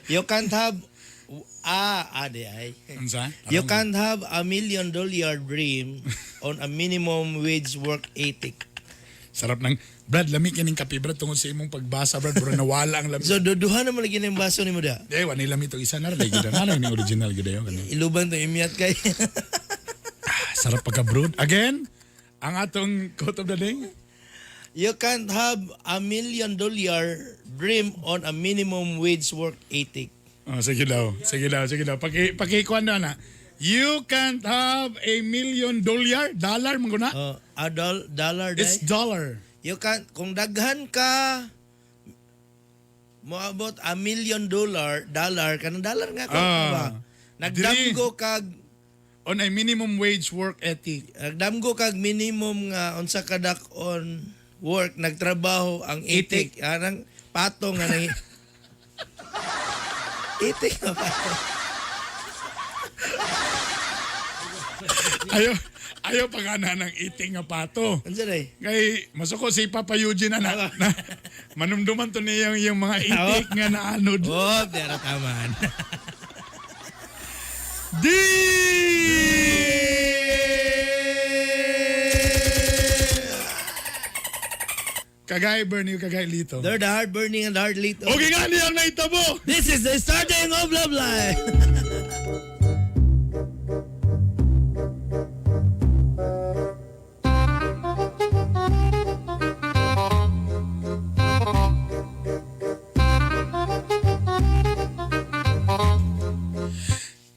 S14: You can't have ade ay.
S6: Unsa?
S14: You can't have $1 million dream on a minimum wage work ethic.
S6: Sarap ng Brad, lami kining kape, Brad, tungod sa imong pagbasa, Brad, bro, nawala ang lami.
S14: So duduha naman lagi ng baso nimo da.
S6: Eh, wala lami to isa na rin. Gid na ni original gid ayo kani.
S14: Iluban to imyat kay.
S6: Sarap pagka brewed. Again, ang atong quote of the day.
S14: You can't have $1 million dream on a minimum wage work ethic.
S6: Oh, sige daw. Sige daw, sige daw. Paki pakikuan na na. You can't have $1 million dollar man guna.
S14: Oh, a dollar
S6: It's
S14: day.
S6: dollar.
S14: You can't kung daghan ka moabot $1 million dollar kanang dollar nga ko ba? Nagdamgo kag
S6: on a minimum wage work ethic.
S14: Nagdamgo kag minimum nga unsa ka on work nagtrabaho ang ethic anang patong nga nang ethic nga patong.
S6: Ayo ayo pagana ng iting nga pato.
S14: Unsa day?
S6: Kay masuko si Papa Eugene na, na manumduman to niya yung mga itik nga naanod.
S14: Oh, dara taman.
S6: D! Kagay Bernie, kagay Lito.
S14: They're the heart burning and the heart lito.
S6: Okay nga niyang naitabo.
S14: This is the starting of Love Life.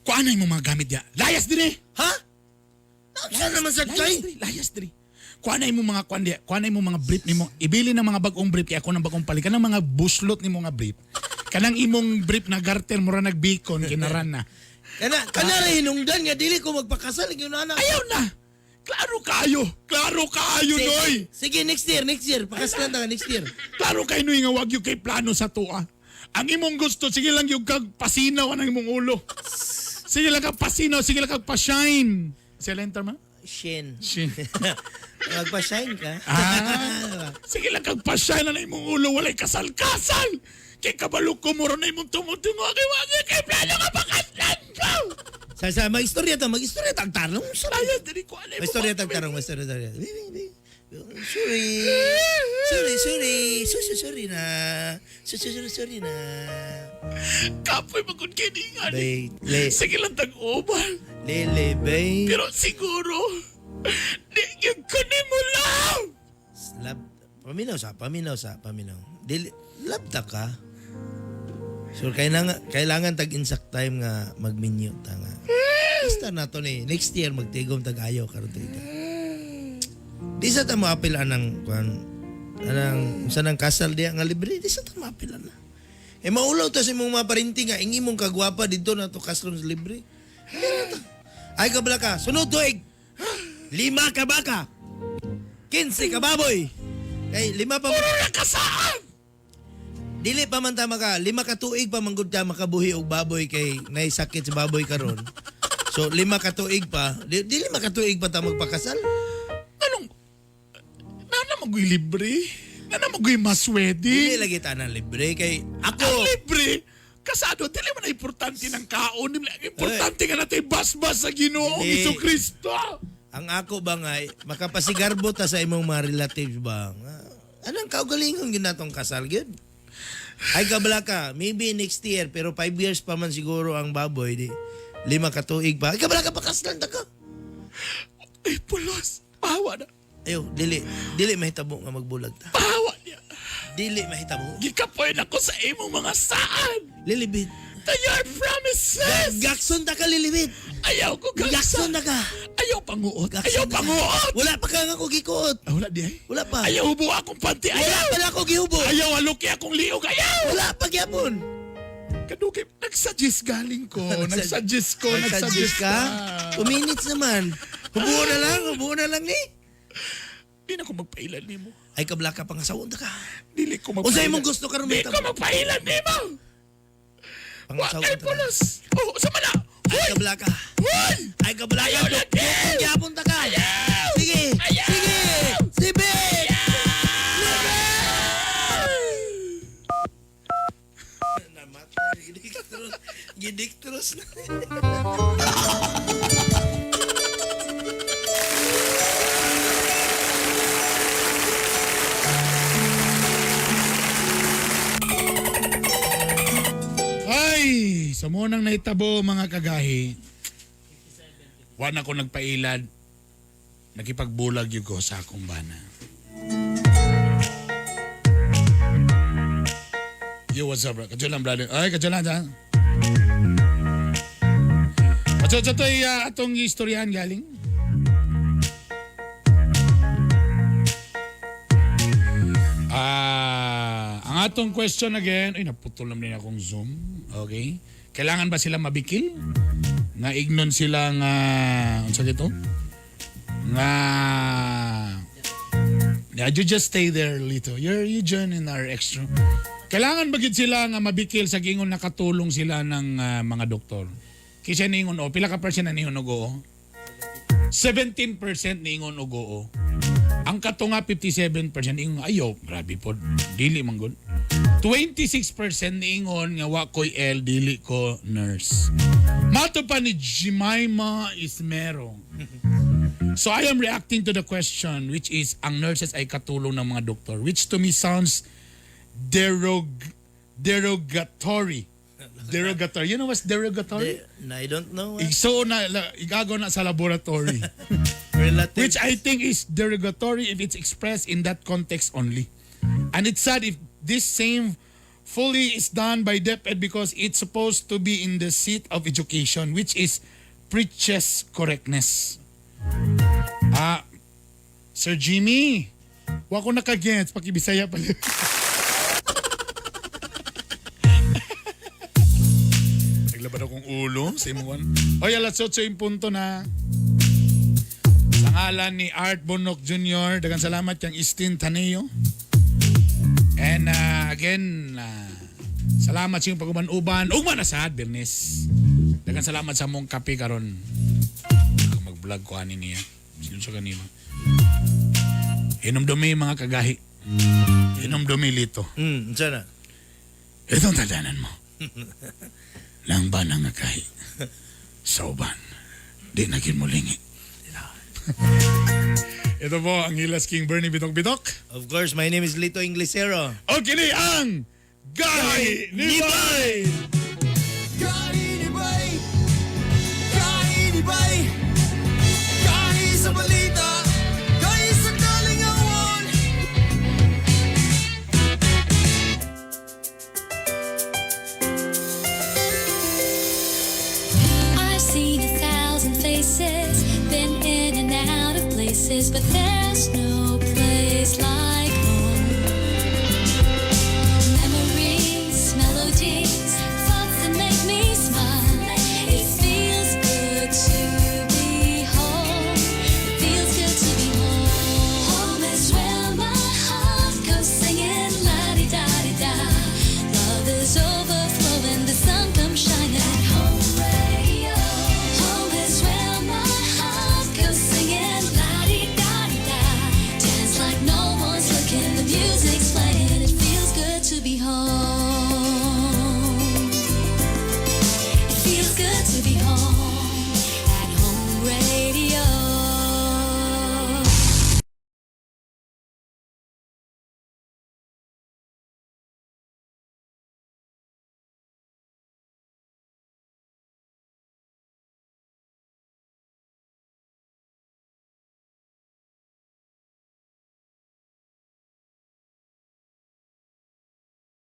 S6: Kuan mo mga gamit ya? Layas dire.
S14: Ha? Saan naman sa
S6: Layas dire, layas dire. Kuan mo mga kuan diya, kuan mo mga brief nimo. Ibili ng mga bagong brief kay ako ng bagong palit kanang mga buslot nimo nga brief. Kanang imong brief na garter mura nagbikon kinaran na.
S14: Kana kana ra hinungdan nga dili ko magpakasal gyud ana.
S6: Ayaw na. Klaro kayo. Klaro kayo noy.
S14: Sige, next year, next year. Pakasalan ta ka next year.
S6: Klaro kay noy nga wag yung kay plano sa tuwa. Ang imong gusto sige lang yung kag pasinaw ang imong ulo. Sige lang kag pasinaw, sige lang kag pa-shine. Sila enter ma?
S14: Shin.
S6: Shin.
S14: Magpa-shine ka.
S6: Ah. Sige lang kag pa-shine ang imong ulo, walay kasal-kasal. Kay kabalo ko muro na imong tungo-tungo kay wag yung kay plano nga pakaslan ko.
S14: Sa mag-istorya ta, mag-istorya ta ang tarong.
S6: Ayaw diri ko alay mo.
S14: Mag-istorya ta ang tarong, mag-istorya ta. Sorry. Sorry, sorry. Sorry, sorry na. Sorry, sorry, sorry na.
S6: Kapoy magud kini nga
S14: Bay, le,
S6: Sige lang tag-uban.
S14: lele, bay.
S6: Pero siguro, di gyud ko nimo love.
S14: Lab, paminaw sa, paminaw sa, paminaw. Dili, love ta ka. So kailangan kailangan tag insak time nga magminyo ta nga. Basta na to ni next year magtigom tag ayo karon tag. Di sa ta moapil anang kuan anang unsa nang kasal diya nga libre di sa ta moapil ana. Eh maulaw ta sa imong mga parinti nga ing imong kagwapa didto na to kaslon sa libre. Ay kabla ka, sunod tuig. 5 ka baka. 15 ka baboy. Kay 5 pa.
S6: Puro na kasaan.
S14: Dili pa man ta maka 5 ka tuig pa man gud ta makabuhi og baboy kay nay sakit sa baboy karon. So 5 ka tuig pa, dili maka tuig pa ta magpakasal.
S6: Anong Nana magoy libre? Nana magoy maswede?
S14: Dili lagi ta na libre kay ako
S6: Ang libre kasado dili man na importante ng kaon, dili ang importante nga natay basbas sa Ginoo
S14: Dili.
S6: Hesus Kristo.
S14: Ang ako ba nga makapasigarbo ta sa imong mga relatives ba? Nga, anong kaugalingon ginatong kasal gyud? Ay kabla ka, maybe next year pero 5 years pa man siguro ang baboy di 5 ka tuig pa. Ay kabla ka pakaslan ta ka.
S6: Ay pulos, pahawa na.
S14: Ayo, dili dili mahitabo nga magbulag ta.
S6: Pahawa niya.
S14: Dili mahitabo.
S6: Gikapoy na ko sa imong mga saan.
S14: Lilibit.
S6: To your promises.
S14: Gakson ta ka lilibit.
S6: Ayaw ko
S14: Gakson ta ka.
S6: Ayaw panguot.
S14: Gakson
S6: Ayaw
S14: ta ka.
S6: panguot.
S14: Wala pa ka nga ko gikuot.
S6: Ah, wala di ay.
S14: Wala pa.
S6: Ayaw hubo akong panty.
S14: Wala
S6: Ayaw.
S14: pa na ako gihubo.
S6: Ayaw aluki akong liog. Ayaw.
S14: Wala pa gyapon.
S6: Kadugay, nagsuggest galing ko. Nagsuggest ko.
S14: Nagsuggest ka? 2 minutes naman. Hubo na lang, hubo na lang ni.
S6: Di na ko magpailan nimo.
S14: Ay kabla ka pangasawon ta ka.
S6: Dili ko magpailan.
S14: Unsa imong gusto karon
S6: Di ko magpailan nimo. Wa
S14: Pangasawon
S6: kay
S14: ta ka.
S6: pulos. Oh, sama na.
S14: Ay kabla ka.
S6: Hoy!
S14: Ay kabla ka.
S6: Ayaw na,
S14: Dukong gyapon ta ka.
S6: Ayaw!
S14: Sige.
S6: Ayaw!
S14: Sige. Sige. Namatay. Gidiktros. Gidiktros na.
S6: Ay, sa munang naitabo mga kagahi. Wa na ko nagpailad. Nakipagbulag yun ko sa akong bana. Yo, what's up, bro? Kadyo lang, brother. Ay, kadyo lang, dyan. Kadyo, ito atong istoryahan galing. Ah, ang atong question again, ay naputol naman din akong Zoom. Okay. Kailangan ba sila mabikil? Nga ignon sila nga unsa dito? Nga. Yeah, you just stay there, Lito. You join in our extra. Kailangan ba gid sila nga mabikil sa gingon nakatulong sila ng mga doktor? Kaysa niingon o, pila ka percent na niingon og oo? 17% niingon og oo. Ang katunga 57% niingon ayo, grabe pod. Dili man gud. 26% niingon nga wa ko'y L, dili ko nurse. Mato pa ni Jemima Ismero. So I am reacting to the question, which is ang nurses ay katulong ng mga doktor, which to me sounds derogatory. Derogatory. You know what's derogatory?
S14: I don't know.
S6: So na igago na sa laboratory.
S14: Relative.
S6: Which I think is derogatory if it's expressed in that context only. And it's sad if this same fully is done by DepEd because it's supposed to be in the seat of education, which is preaches correctness. Ah, Sir Jimmy, wa ko nakagets, pakibisaya pala. Naglaban akong ulo sa imuan. Oy, alas 8 yung punto na. Sa ngalan ni Art Bonok Jr., daghang salamat kang Istin Taneo. And again, salamat sa iyong pag-uban-uban. Ugma na sad, Bernice. Daghang salamat sa mong kape karon. Ako mag-vlog ko ani niya. Sino sa kanila? Hinumdumi mga kagahi. Hinumdumi lito.
S14: Sana.
S6: Itong tagdanan mo. Lang ba nang nakahi? Sa uban. Di na mulingi. Ito po ang Hilas King Bernie Bitok Bitok.
S14: Of course, my name is Lito Inglesero.
S6: O kini ang Gahi ni Bay!
S5: Gahi ni Bay! Gahi ni Bay! Gahi sa balita! Gahi sa kalingawan!
S2: Places, but there's no place like